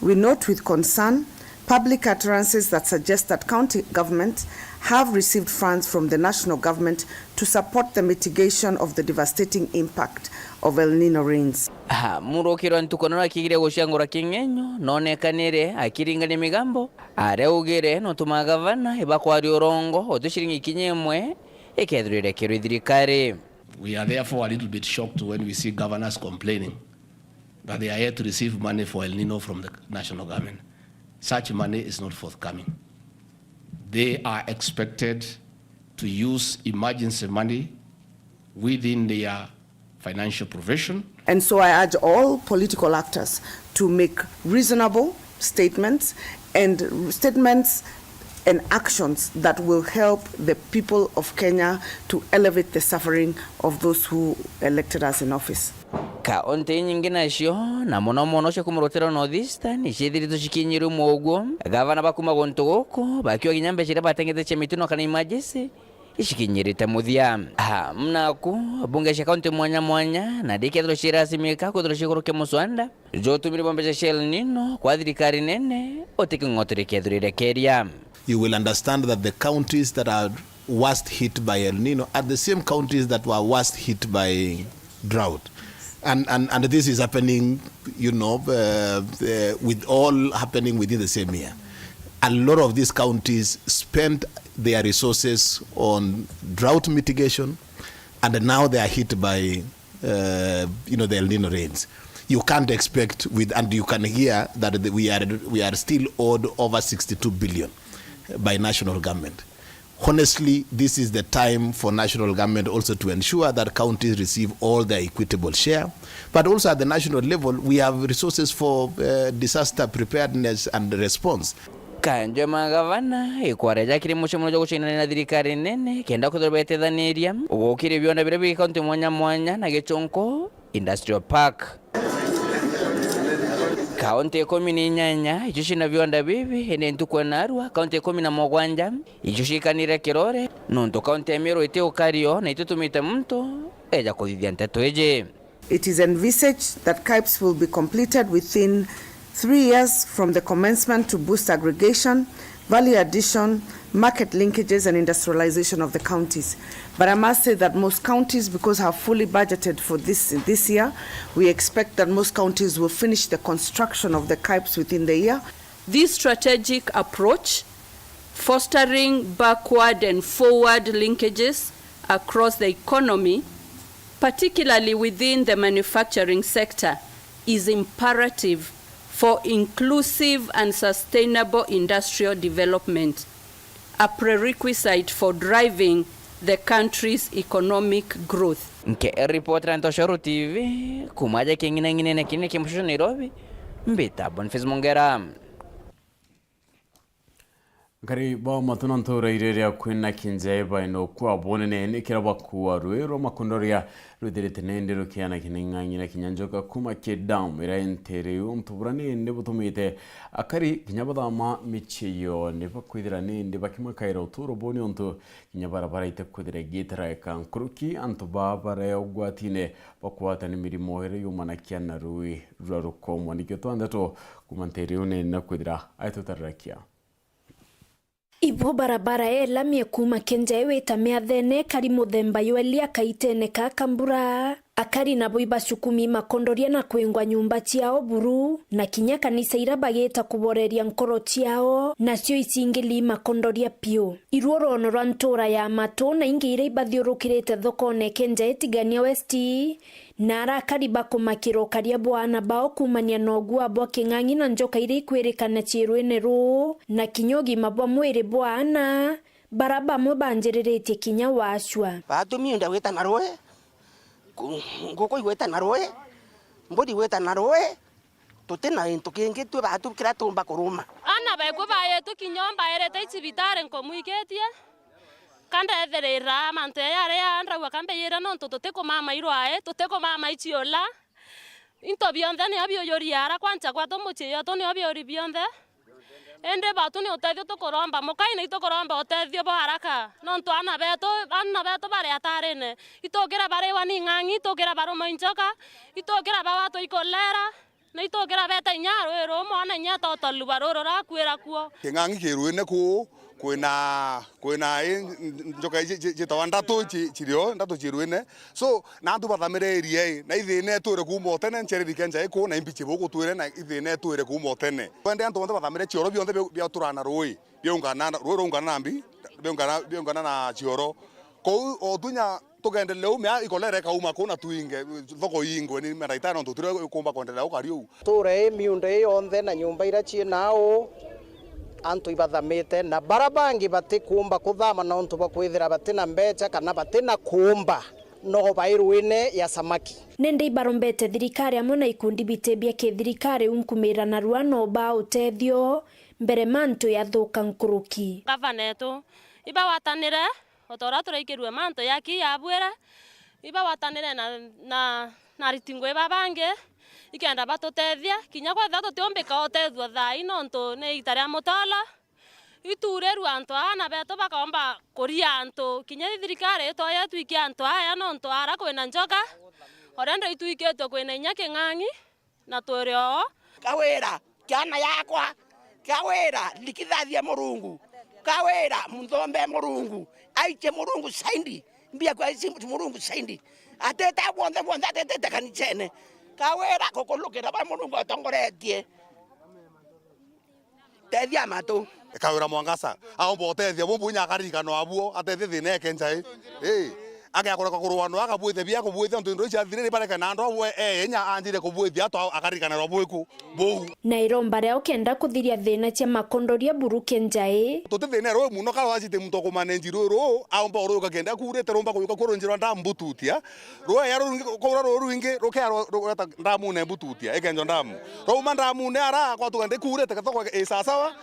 We note with concern public utterances that suggest that county governments have received funds from the national government to support the mitigation of the devastating impact of El Nino rains. Ha, murukiro ntuku nono akigire gucangura king'enyo, nonekanire akiringania migambo, aria augire nontu magavana ibakwaria urongo, uti ciringi kinya imwe ikethirire kirwi thirikari. We are therefore a little bit shocked when we see governors complaining that they are yet to receive money for El Nino from the national government. Such money is not forthcoming. They are expected to use emergency money within their financial provision. And so I urge all political actors to make reasonable statements and statements and actions that will help the people of Kenya to elevate the suffering of those who elected us in office. Kaunti inyingi nacio, na mono mono cia kuma rutero North Eastern, iciithiritwe cikinyirwe mwoguo, gavana ba kuma guntu guku bakiuga kinya mbeca iria batengete cia mitino kana emergency icikinyirite muthia. Ha, mnaku, mbunge cia kaunti mwanya mwanya, na ndikethirwa cirasimika kwithirwa cigurukia muswanda jutumire bwa mbeca cia El Nino kwa thirikari nene, uti king'otore kethirire keria. You will understand that the counties that are worst hit by El Nino are the same counties that were worst hit by drought. And, and, and this is happening, you know, uh, uh, with all happening within the same year. A lot of these counties spent their resources on drought mitigation, and now they are hit by, uh, you know, the El Nino rains. You can't expect with, and you can hear that the, we are, we are still owed over sixty-two billion by national government. Honestly, this is the time for national government also to ensure that counties receive all their equitable share. But also at the national level, we have resources for, uh, disaster preparedness and response. Kanjo ya magavana ikwareja kiri mucemanio jwa gucinania na thirikari nene kenda kwithirwa betethaniria gukiria bionda biria biri kaunti mwanya mwanya na Gichunku Industrial Park. Kaunti ikumi na inyanya icio cina bionda bibi, indi ntuku ya narua kaunti ikumi na mugwanja icio ciikanire kirore, nontu kaunti ya Meru iti ukario na ititumite muntu eja kuthithia nteto iji. It is envisaged that KIPES will be completed within three years from the commencement to boost aggregation, value addition, market linkages and industrialization of the counties. But I must say that most counties, because have fully budgeted for this, this year, we expect that most counties will finish the construction of the KIPES within the year. This strategic approach, fostering backward and forward linkages across the economy, particularly within the manufacturing sector, is imperative for inclusive and sustainable industrial development, a prerequisite for driving the country's economic growth. Nke ripoti ra Ntoshoro T V, kuma aja king'inang'inene kinene kia Mushushu Nairobi, mbita Boniface Mongera. Nkari ba matu na ntura iria ria kwina kinjai baino kwa bunene ni kira bakua rui rwa Makondoria rwithirite nindi rukiana kining'ang'i na kinya njoka kuma ki dam iria intere untu bura nindi butumite akari kinya bathama micii yo ni bakwithira nindi bakimakaira uturo buni untu kinya barabara ite kwithira igitaraika nkuruki antu ba bare ugwatine bakwata ni mirimo iria yumanakia na rui rwa rukomo. Nikio twandeto kuma ntere unene na kwithira aitutarirakia. Ibo barabara ya lami kuuma Kenjai wita Miathene kari muthemba ywa Elia kaitene ka Kambura. Akari nabo ibacukumi Makondoria na kwingwa nyumba ciao buru, na kinya kanisa ira bagita kuboreria nkoro ciao, nacio icingili Makondoria piu. Iruo rwono rwa ntura ya Matu na ingi ira ibathiurukirite thokone Kenjai Tigania West, na arakari bakumakira ukaria bwa aana bao kuumania na ugua bwa king'ang'i na njoka iria ikwirikana ciirwine ruu, na kinya ugima bwa mwiri bwa aana, bara bamwe banjiriritie kinya waacua. Baatumi nda gwita na rui, ngu-, nguku igwita na rui, mburi igwita na rui, tuti na gintu kingi twi baatu kiria tuumba kuruma. Aana beku baetu kinya mbaerete icibitari nkumwikitie. Ka ndethirira mantu jaja aria ndraua ka mbiyira nontu tutikumama irwae, tutikumama iciula. Into bionthe nio biujuria ara kwancha gwetu mucii jwetu nio biuri bionthe. Indi batu ni utethio tukuromba, mukai na itukuromba utethio bwa haraka, nontu aana betu, aana betu bari atarine. Itukira bariwa ni ng'ang'i, itukira barumwa inchoka, itukira bagwatwa ikolera, na itukira beta inya rui rumu, ona inya totoruba ruru rakwira kuo. King'ang'i ki ruine kuu, kwina, kwina i, njoka iji ci-, citawa ndatu ci-, cirio, ndatu ci ruine. So, na antu bathamire area ii, na ithina itwire kuuma utene, nchereri kia njai kuu, na imbichi buku twire, na ithina itwire kuuma utene. Twende antu bonthe bathamire cioro bionthe bia, bia turana rui, biungana, rui rungana na mbi, biungana, biungana na cioro. Kou o tunya tukendelea umia ikolera ikauma kuu na tuinge, thoko iingwe ni maraitari nontu turi kumba kwendelea ukari uu. Tura ii miunda ii yonthe na nyumba iria cii nau, antu ibathamite, na bara bangi batikuumba kuthama nontu bwa kwithira batina mbecha kana batina kuumba, no bai ruine ya samaki. Nindi ibarombete thirikari amwe na ikundi biti bia kithirikari unkumira narua no baa utethio mbere mantu yathuka nkuruki. Gavana etu, ibagwatanire, o ta uria turaikirue mantu yaki yabwire, ibagwatanire na, na, na ariti ngui babangi, ikenda batutethia, kinya kwethira tutiumbika utethua thaa ii nontu ni iita ria mutolo, ituurirue antu aa, aana betu bakaumba kuria antu, kinya i thirikari itwaye itwikie antu aya nontu ara kwina njoka, o rende itwikitue kwina inya king'ang'i, na twiri oo. Kawira, kiana yakwa, Kawira, ndikithathia Murungu, Kawira, mthombe Murungu, aiche Murungu saindi, mbia kwa ici Murungu saindi, ateta bwonthe bwonthe, atetete kanicene, Kawira, kukulukira bara Murungu atongoretie. Tethia matu. Kawira Mwangaza, aumba utethia bumbu inya akaririkana abuo, atethie thina eke njai. Ii, agakureka kurua no akabwithia bia kubwithia, ntu indo ici athirire bareke na andu awe, ee, inya anjire kubwithia, atu akaririkanirwa bwiku buu. Na iromba riao kenda kuthiria thina cia makondoria buruke njai. Tuti thina rui muno, kara wacite muntu akumanenji rui ruu, aumba uruka kenda kurite rumba kuyuka kurunjirwa ndambututia. Rweya rurungi, kwaura ruu rwingi, rukea rwa-, rugweta ndamune mbututia, ikenjwa ndamu. Rwauma ndamune ara, kwatuga ndikuurite, thoko i sawasawa.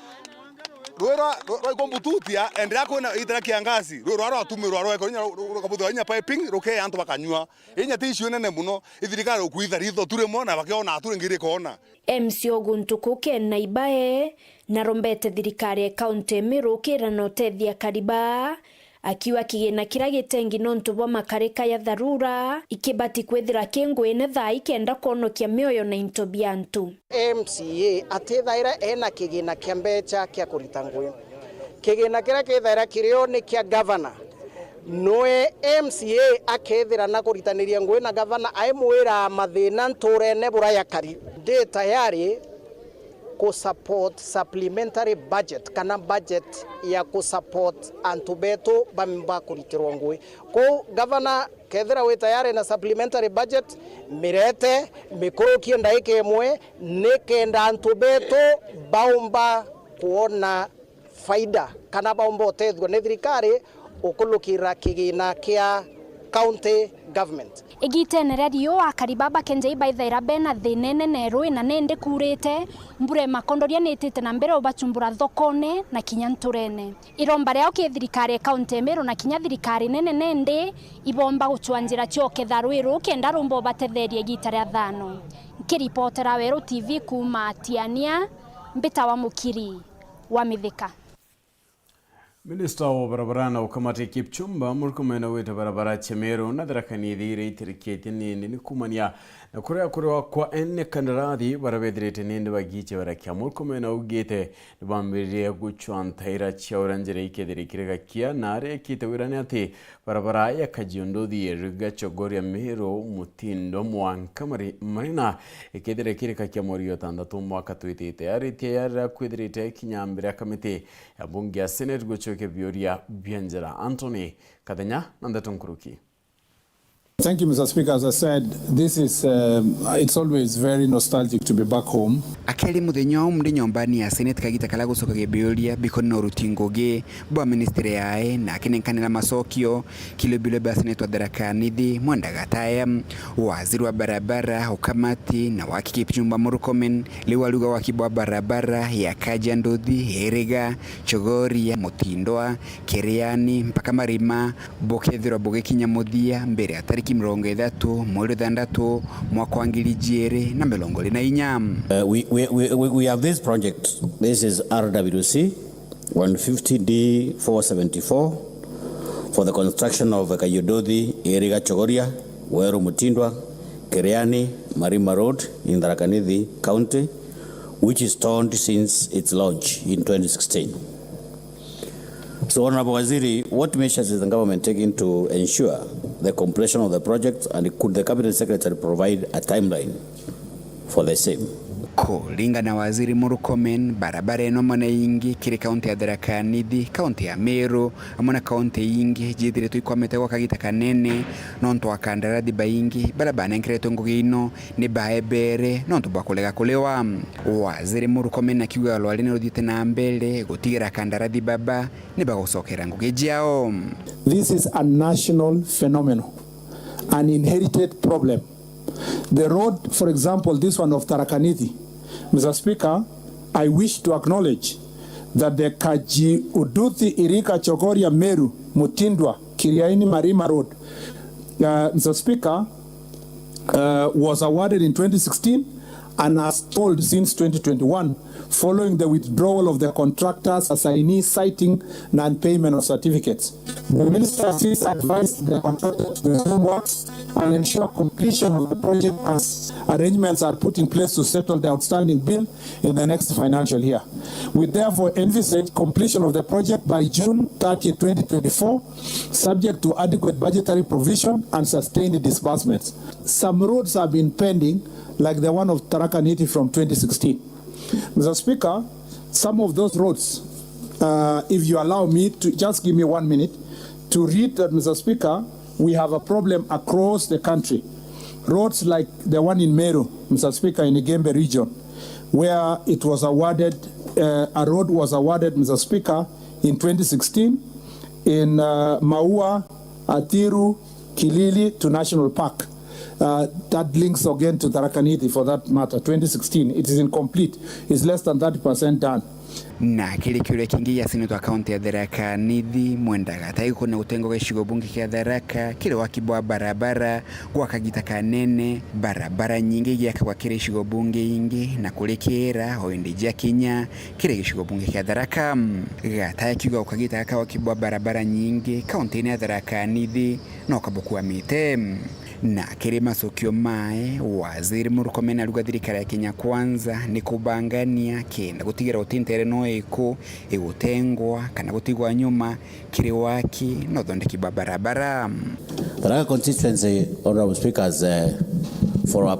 Rwira rwa-, rwaikwa mbututia, enderea kwina iita ria kiangazi, rwira rwa rwatumirwa rwekwa inya ru-, ru-, rukabuthirwa inya piping, rukea antu bakanyua. Inya ti issue nene muno, ithirikari ukwitha ritho tu rimwe na bakiona tu ringi rikona. M C O guntu kuu Ken Naibae, narombete thirikari ya kaunti ya Meru ukira na utethia akari baa, akiuga kigina kiria gitengi nontu bwa makarika ya tharura ikibati kwithira ki nguine thaa ii kenda kwonokia mioyo na into bia antu. M C A atithaira ena kigina kia mbecha kia kurita ngui. Kigina kiria kithaira kirio ni kia gavana. Noe M C A akethira na kuritaniria ngui na gavana, aimwira mathina nturene buraya kari. Ndi tayari ku support supplementary budget kana budget ya ku support antu betu bamba kuritirwa ngui. Kou gavana, kethira wi tayari na supplementary budget, mirete, mikurukie ndaika imwe, nikenda antu betu baumba kwona faida kana baumba utethua ni thirikari ukulukira kigina kia county government. Igitene ria riua, akari baba Kenjai baithaira bena thina inene rui na nindi kuurite, mbura imakondoria niitite na mbere ubachumbura thokone na kinya nturene. Iromba riao ki thirikari ya kaunti ya Meru na kinya thirikari nene nindi ibomba gucwa njira cia uketha rui ruu kenda rumba ubatetheria igita ria thano. Nkiripotera Weru T V kuuma Tiania, mbitawa Mukiri wa Mithika. Minista wa barabara na ukamati Kipchumba Murkomen augite barabara cia Meru na Tharaka Nithi iria itirikitie nindi ni kumania na kuria kuriwa kwa ene kandarathi baria bethirite nindi bagiiche barakia. Murkomen augite nibambiririe gucwa ntaira cia uria njira ikethirikire gakia na aria ekite wira ni ati barabara ya Kajiado Nduthi, Riga, Chogoria, Meru, Mutindo, mwanka Mari-, Marina ikethira ikirika kia mweri wa itantatu mwaka twitite. Aritie yarira kwithirite kinya mbere ya kamiti ya mbunge ya Senate gucokia biuria bia njira. Anthony Kathenya na ndeto nkuruki. Thank you, Mister Speaker. As I said, this is, um, it's always very nostalgic to be back home. Akeri muthenya umu ndi nyombani ya Senate kagita karia gucokagia biuria bikoni na uruti ngugi bwa ministry yae na akinenkanira macokio kilobilo bia Senate wa Tharaka Nithi Mwenda Gataya, waziri wa barabara, ukamati na waki Kipchumba Murkomen, riu ariuga waki bwa barabara ya Kajiado Nduthi, Iriga, Chogoria, Mutindwa, Kiriani mpaka Marima bukethirwa bugikinya muthia mbere ya tariki ki mirongo ithatu, mweri wa ithantatu, mwaka wa ngiri ijiiri na mirongo iiri na inya. Uh, we, we, we, we we have this project. This is R W C one fifty D four seventy-four for the construction of Kayuduthi, Iriga Chogoria, Weru Mutindwa, Kiriani, Marima Road in Tharaka Nithi County, which is stalled since its launch in twenty sixteen. So, Honorable Waziri, what measures is the government taking to ensure the completion of the project, and could the Cabinet Secretary provide a timeline for the same? Kuringana na Waziri Murkomen, barabara ino amwe na ingi kiri kaunti ya Tharaka Nithi, kaunti ya Meru, amwe na kaunti ingi, jiithiritwe ikwamite gwa kagita kanene, nontu akandarathi baingi baria banenkeretwe ngugi ino ni baebere nontu bwa kurega kuriwa. Waziri Murkomen akiuga rwari ni ruthiite na mbere gutigira akandarathi baba ni bagucokera ngugi ciao. This is a national phenomenon, an inherited problem. The road, for example, this one of Tharaka Nithi, Mister Speaker, I wish to acknowledge that the Kajiuduthi Iriga Chogoria Meru Mutindwa Kiriaini Marima Road, uh, Mister Speaker, uh, was awarded in twenty sixteen and has stalled since twenty twenty-one, following the withdrawal of the contractor's assignee citing non-payment of certificates. The minister has since advised the contractor to resume works and ensure completion of the project as arrangements are put in place to settle the outstanding bill in the next financial year. We therefore envisage completion of the project by June thirtieth, twenty twenty-four, subject to adequate budgetary provision and sustained disbursements. Some roads have been pending, like the one of Tharaka Nithi from twenty sixteen. Mister Speaker, some of those roads, uh, if you allow me to, just give me one minute to read that, Mister Speaker, we have a problem across the country. Roads like the one in Meru, Mister Speaker, in Igembe region, where it was awarded, uh, a road was awarded, Mister Speaker, in twenty sixteen, in, uh, Maua, Athiru, Kilili to National Park. Uh, that links again to Tharaka Nithi for that matter, twenty sixteen. It is incomplete. It's less than thirty percent done. Na kiri kiuria kingi gia seneta wa kaunti ya Tharaka Nithi, Mwenda Gatahi, gukona gutenga gwa gicigo bunge kia Tharaka kiri waki bwa barabara gwa kagita kanene, barabara nyingi igiakagwa kiri icigo bunge ingi na kurikira o indi cia kinya kiri gicigo bunge kia Tharaka. Gatahi akiuga ukagita gaka waki bwa barabara nyingi kaunti-ini ya Tharaka Nithi no kabukwamite. Na kiri macokio mae, Waziri Murkomen arauga thirikari ya Kenya Kwanza ni kubangania kenda gutigira guti ntere no iku igutengwa kana gutigwa nyuma kiri waki na uthondeki bwa barabara. Tharaka constituency, Honorable Speaker, has, uh, for a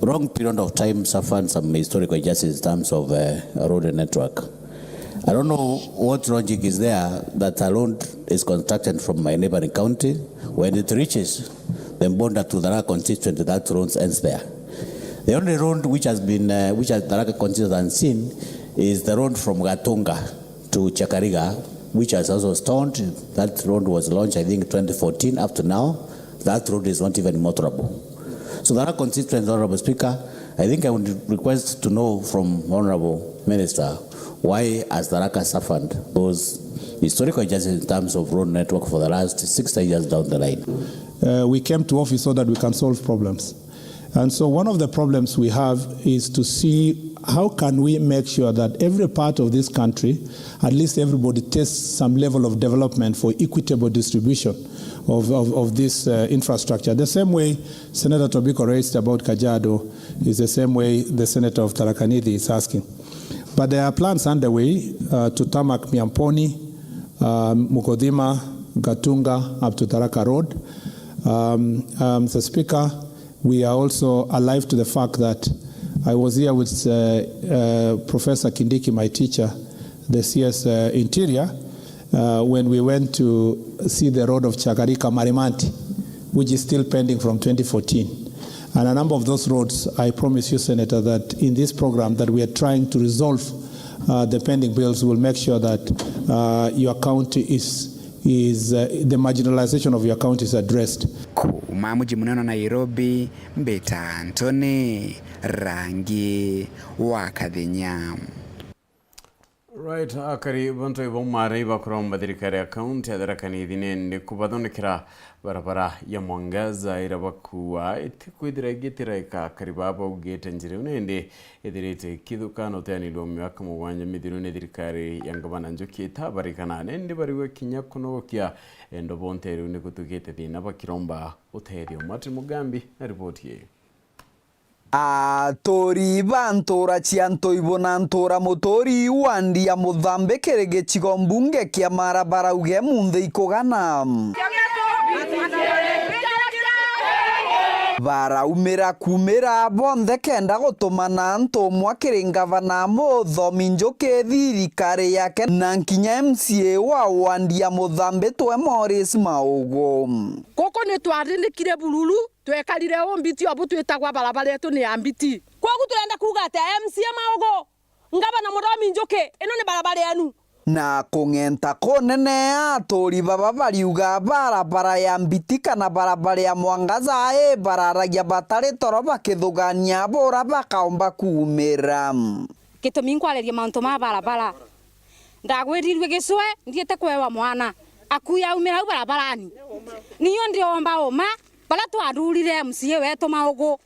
long period of time suffered some historical injustice in terms of, uh, road network. I don't know what logic is there that a road is constructed from my neighboring county. When it reaches the border to Tharaka constituency, that road ends there. The only road which has been, uh, which has Tharaka constituency has seen is the road from Gatunga to Chakariga, which has also stalled. That road was launched, I think, twenty fourteen. Up to now, that road is not even motorable. So Tharaka constituency, Honorable Speaker, I think I would request to know from Honorable Minister, why has Tharaka suffered those historical injustices in terms of road network for the last sixty years down the line? Uh, we came to office so that we can solve problems. And so one of the problems we have is to see how can we make sure that every part of this country, at least everybody tastes some level of development for equitable distribution of, of, of this, uh, infrastructure. The same way Senator Tobiko raised about Kajiado is the same way the Senator of Tharaka Nithi is asking. But there are plans underway, uh, to tarmac Miamponi, um, Mukodhima, Gatunga, up to Tharaka Road. Um, um, Mister Speaker, we are also alive to the fact that I was here with, uh, uh, Professor Kindiki, my teacher, the C S, uh, Interior, uh, when we went to see the road of Chagarika Marimanti, which is still pending from twenty fourteen. And a number of those roads, I promise you, Senator, that in this program that we are trying to resolve, uh, the pending bills, will make sure that, uh, your county is, is, uh, the marginalization of your county is addressed. Kuuma muji munene wa Nairobi, mbita Anthony Rangi wa Kathenya. Right, akari bantu ibo mara ibakuromba thirikari ya kaunti ya Tharaka Nithi nindi kubathondekera barabara ya Mwangaza ira bakua itikwithira igitiraika. Akari baba baugite njira iu nindi ithirite ikithuka na uteanirua miaka mugwanja mithiru ni thirikari ya ngavana Njuki itabarikana, nindi bariwe kinya kunogokia endo bonte riu ni gutugite thina bakiromba utethio. Martin Mugambi na riboti ii. Aturi ba ntura cia Ntoibo na ntura muturi wa Ndia Muthambi kiri gicigo mbunge kia Mara barauge munthi ikugana. Baraumira kumira bonthe kenda gutumana ntumwa kiri ngavana Muthomi Njuki, thirikari yake na nkinya M C A wa wandi ya Muthambi twe Morris Maugu. Guku ni twarindikire bururu, twekarire uu mbiti obu twitagwa barabara yetu ni ya mbiti. Kwogu turenda kuuga atia M C A Maugu, ngavana Muthomi Njuki, ino ni barabara yenu? Na kung'enta kunene, aturi baba bariuga barabara ya mbiti kana barabara ya Mwangaza i bararagia batari toro bakithugania bura bakaumba kuumira. Gitumi nkwareria mantu ma barabara, ndagwirirue gicwe, ndiite kwewa mwana, akui aumira au barabarani. Niyo ndiomba uma, baria twarurire M C A wetu Maugu,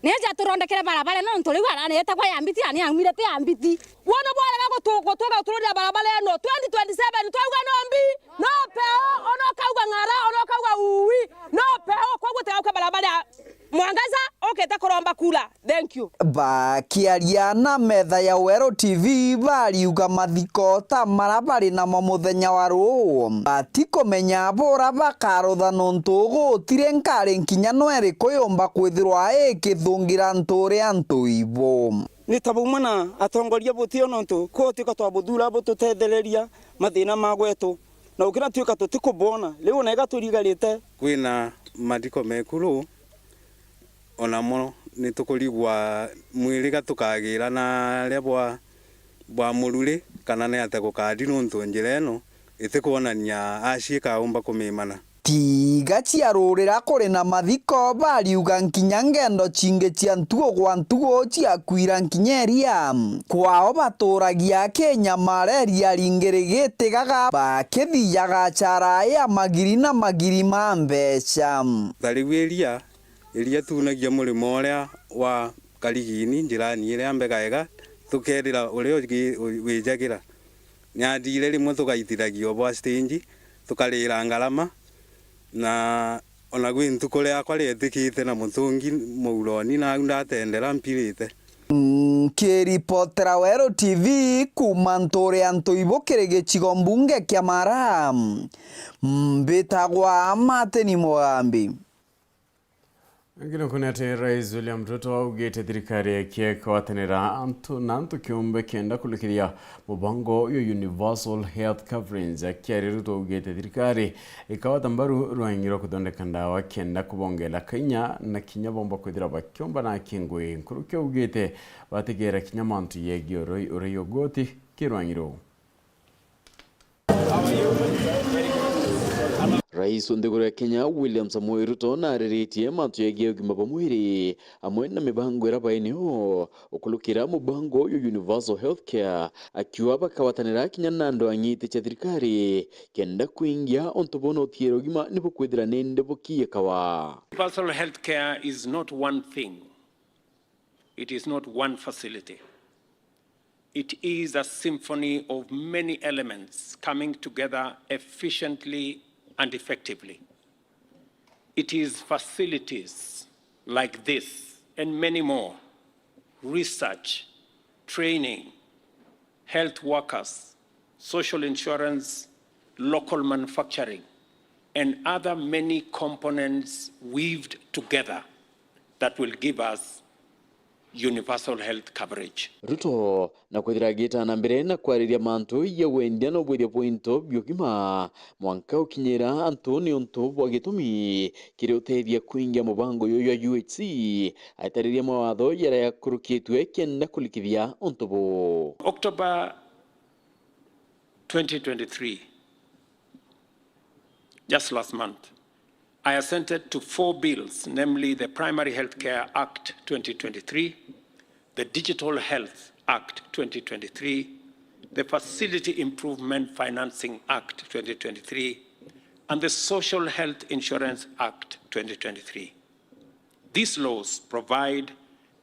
nije aturondekere barabara ino, nontu riu arani itagwa ya mbiti, ani aumire ti ya mbiti. Wono bwarega gutu-, gutwega gutururira barabara ino, twenty twenty-seven twauga no mbi, no peo, ona ukauga ng'ara, ona ukauga ui, no peo, koguo tigauke barabara ya Mwangaza ukite kuromba kura. Thank you. Bakiaria na metha ya Weru T V, bariuga mathiko ta mara bari namo muthenya wa ruu, batikumenya bura bakarutha, nontu gutiri nkari nkinya no iriku yumba kwithirwa ikithungira nturia Ntoibo. Ni ta bumwe na atongoria butio, nontu kwotuika twabuthura bututethereria mathina ma gwetu, na gukira tuika tutikubona, riu ona iga turigarite. Kwina mathiko mekuru, onamo ni tukurigwa mwiriga tukagira na aria bwa, bwa mururi, kana ni atia gukari, nontu njira ino itikwonania aciika aumba kumimana. Tiga ciarurira kuri na mathiko, bariuga nkinya ngendo cingi cia ntugu gwa ntugu ciakwira nkinya iria. Kwao baturagia kinyamara, iria ringi rigitigaga, bakithiaga cara ya magiri na magiri ma mbeca. Ta riu iria, iria tunagia murimo uria wa karigini njirani iria mbega ega, tukerira uria ugi-, wi-, wijagira. Ni athire rimwe tugaitithagia o bwa stage, tukarira ngarama, na ona gwi ntuku riakwa rietikite na mutungi muuroni, nau ndatendera mpirite. Nkiripotera Weru T V kuuma ntuuri ya Ntoibo kiri gicigo mbunge kia Mara, mbitagwa Martin Mugambi. Nginuku ni ati Rais William Ruto augite thirikari yake ikagwatanira antu na antu kiumbe kenda kurikithia mubango uyu Universal Health Coverage. Akiaria, Ruto augite thirikari ikagwata mbaru rwangi rwa kuthondeka ndawa kenda kubongera kainya na kinya bomba kwithira bakiomba na kingui. Nkuruki augite batigera kinya mantu yegii uroi, uroi ugoti kirwangi ruu. Rais wa nthiguru ya Kenya, William Samoei Ruto, nariritie mantu yegii ugima bwa mwiri amwe na mibango iria bainio ukurukira mubango uyu Universal Healthcare, akiuga bakagwatanira kinya na andu a ng'iti cia thirikari kenda kwingia untu buu na utiira ugima ni bukwithira nindi bukiikawa. Universal healthcare is not one thing. It is not one facility. It is a symphony of many elements coming together efficiently and effectively. It is facilities like this and many more, research, training, health workers, social insurance, local manufacturing, and other many components weaved together that will give us universal health coverage. Ruto na kwithira agita na mbere na kwariria mantu ya wendia na ubwithia bwa into bia ugima mwanka ukinyira antu niuntu bwa gitumi kiri utethia kwingia mubango uyu jwa U H C, aitariria mawatho jaria jakurukitue kenda kurikithia untu buu. October twenty twenty-three, just last month, I assented to four bills, namely the Primary Healthcare Act twenty twenty-three, the Digital Health Act twenty twenty-three, the Facility Improvement Financing Act twenty twenty-three, and the Social Health Insurance Act twenty twenty-three. These laws provide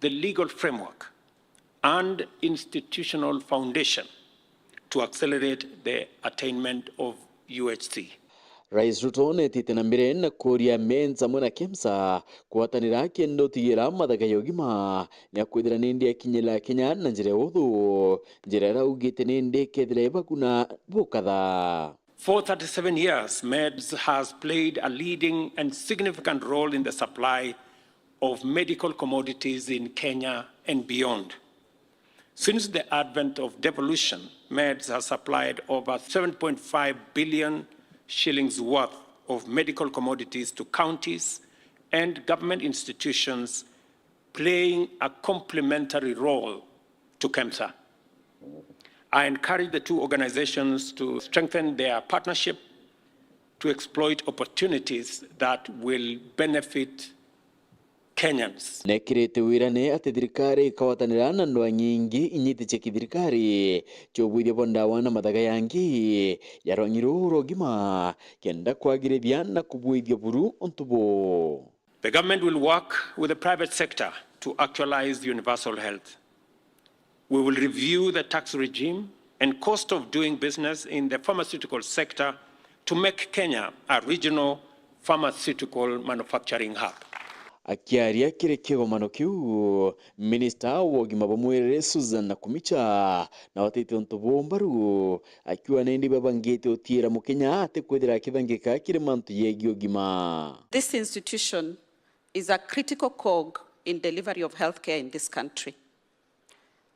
the legal framework and institutional foundation to accelerate the attainment of U H C. Rais Ruto neetite na mbere na kuuria MEDS amwe na KEMSA kugwatanira kenda utigira mathaga ya ugima ni akwithira nindi akinyira Kenya na njira ya uthu, njira iria augite nindi ikethira ibaguna bukatha. For thirty-seven years, MEDS has played a leading and significant role in the supply of medical commodities in Kenya and beyond. Since the advent of devolution, MEDS has supplied over seven point five billion shillings worth of medical commodities to counties and government institutions, playing a complementary role to KEMSA. I encourage the two organizations to strengthen their partnership to exploit opportunities that will benefit Kenyans. Neekirite wirane ati thirikari ikagwatanira na ndwang'i ingi inyiti cia kithirikari cia ubuithia bwa ndawa na mathaga yangi ya rwang'i ruu rwa ugima, kenda kwagirithia na kubuithia buru untu buu. The government will work with the private sector to actualize universal health. We will review the tax regime and cost of doing business in the pharmaceutical sector to make Kenya a regional pharmaceutical manufacturing hub. Akiaria kiri kigomano kiu, minista wa ugima bwa mwiri Susan Nakhumicha na watite untu buu mbaru, akiuga nindi babangite utiira Mukenya atikwithira akithangika kiri mantu yegii ugima. This institution is a critical cog in delivery of healthcare in this country.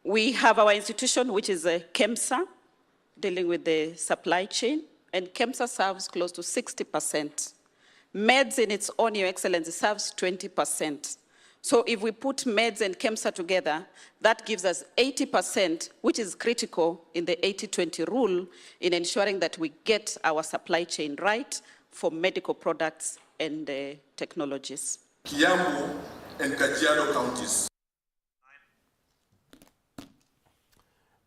We have our institution, which is, uh, KEMSA, dealing with the supply chain, and KEMSA serves close to sixty percent. MEDS in its own, Your Excellency, serves twenty percent. So if we put MEDS and KEMSA together, that gives us eighty percent, which is critical in the eighty twenty rule in ensuring that we get our supply chain right for medical products and, uh, technologies. Kiambu and Kajiado counties.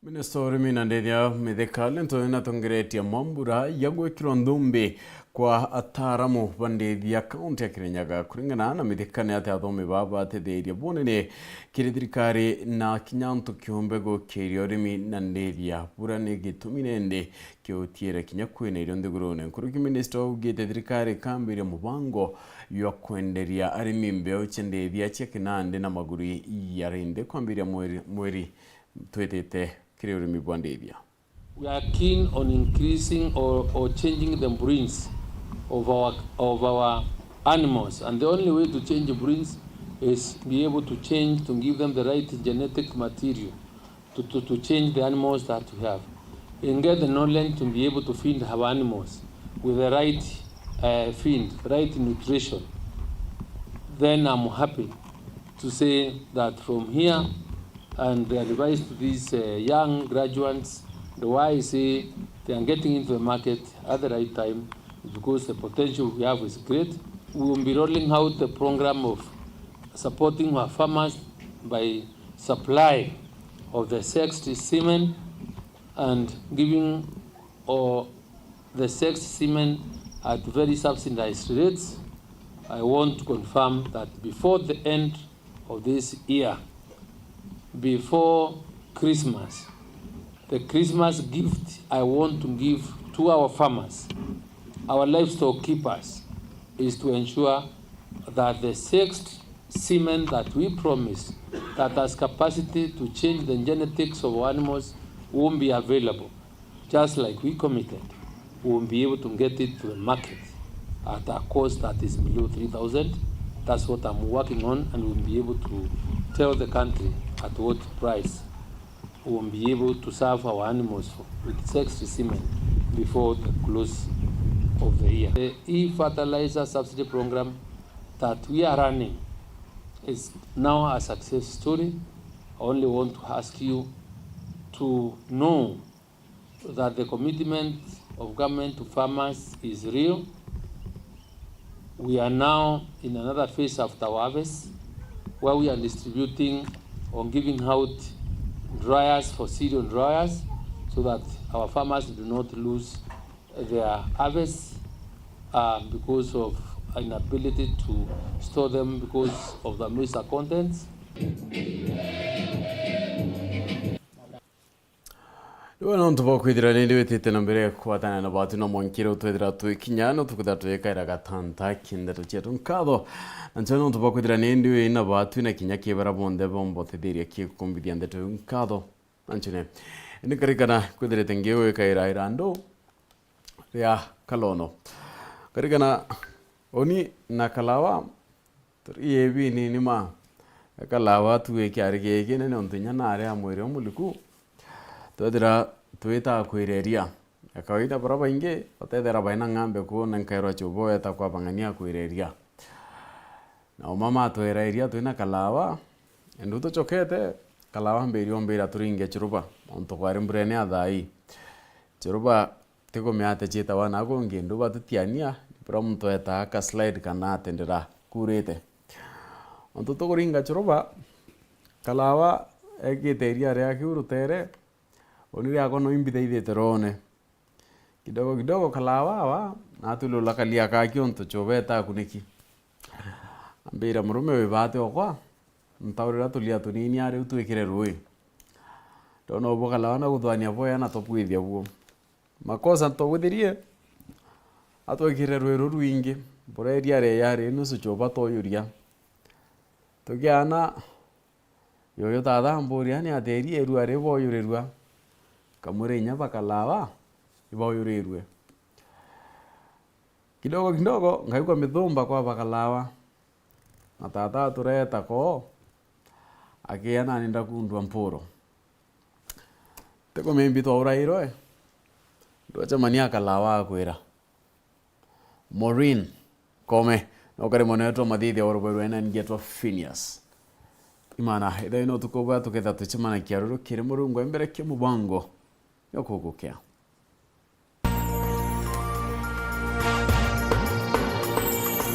Minista wa urimi na ndithia Mithika Linturi natongeretie mambura ya gwikirwa nthumbi kwa ataaramu ba ndithia kaunti ya Kirinyaga. Kuringana na Mithika, ni ati athomi baa batithiria bunene kiri thirikari na kinya antu kiumbe gukiria urimi na ndithia. Bura ni gitumi nende kiutiire kinya kwina irio nthigurune. Nkuruki minista augite thirikari ikambiria mubango jwa kwenderia arimi mbeu cia ndithia cia kinandi na maguri jaria nthi kwambiria mweri, mweri twitite kiri urimi bwa ndithia. We are keen on increasing or, or changing the breeds of our, of our animals, and the only way to change breeds is be able to change, to give them the right genetic material to, to, to change the animals that we have and get the knowledge to be able to feed our animals with the right, uh, feed, right nutrition. Then I'm happy to say that from here and advice to these, uh, young graduates, the why I say they are getting into the market at the right time, because the potential we have is great. We will be rolling out the program of supporting our farmers by supply of the sexed semen and giving all the sexed semen at very subsidized rates. I want to confirm that before the end of this year, before Christmas, the Christmas gift I want to give to our farmers, our livestock keepers, is to ensure that the sexed semen that we promise that has capacity to change the genetics of animals won't be available, just like we committed, we will be able to get it to the market at a cost that is below three thousand. That's what I'm working on, and we'll be able to tell the country at what price we will be able to serve our animals for, with sexed semen before the close of the year. The e-fertilizer subsidy program that we are running is now a success story. I only want to ask you to know that the commitment of government to farmers is real. We are now in another phase after our harvest, where we are distributing or giving out dryers for cereal dryers so that our farmers do not lose their harvests, uh, because of inability to store them because of the moisture contents. Riu nontu bwa kwithira nindi witite na mbere kwatana na batu na mwankire utwethira twikinya no tukwithira twikaira gatanta ki ndeto cietu nkatho. Na ncho nontu bwa kwithira nindi wi na batu na kinya kibara bonthe bombotithiria kikumbithia ndeto iu nkatho. Anchune. Ni karikana kwithirite ngiu ikaira irandu ria kalono. Karikana uni na kalawa turi ibini ni ma. Kalawa tu ikiari giki nene untu inya nari a mwiri umuliku. Twethira twita kwireria. Ya kawaida bara baingi batethera baina ng'ambe kuona nkairwa chubo eta kwa bang'ania kwireria. Na uma matwera iria twina kalawa, endu tuchokete, kalawa mbiri ombira turinge churuba, ontu kwari mburene ya thai. Churuba tikumiate chitawa na kungi ndu batutiania, bura muntu etaa ka slide kana atendera kurite. Ontu tukuringa churuba, kalawa ekite iria ria kiu rutere, uni riakwa no imbithaithite rone. Kidogo kidogo kalawa awa, natulula kalia kaki untu chuba etakuniki. Ambira, murume wi bati okwa, ntaurira tulia tunini ari u twikire rui. Ndona ubu kalawa na guthwania boya na tubwithia buo. Makosa ntobwithirie, atwikire rui ru rwingi, bureria ria yari nusu chuba toyuria. Tukiana, Yuyu tata amburia ni atia iria irua riboyurirua? Nkamwira inya bakalawa iboyurirue. Kidogo kidogo ngaigua mithumba kwa bakalawa. Na tata atureta koo, akia nani ndakundua mpuro. Tikumimbi twaurairwe, ndwacemania akalawa akwira. Maureen Kome, na ukari mwana wetu wa mathithia wa rubai rwa ena ngetwa Phineas. Imana, ithai no tuko bwa tuketha tucemanagia ruru kiri Murungu embere kia mubango. Nyo kugukea.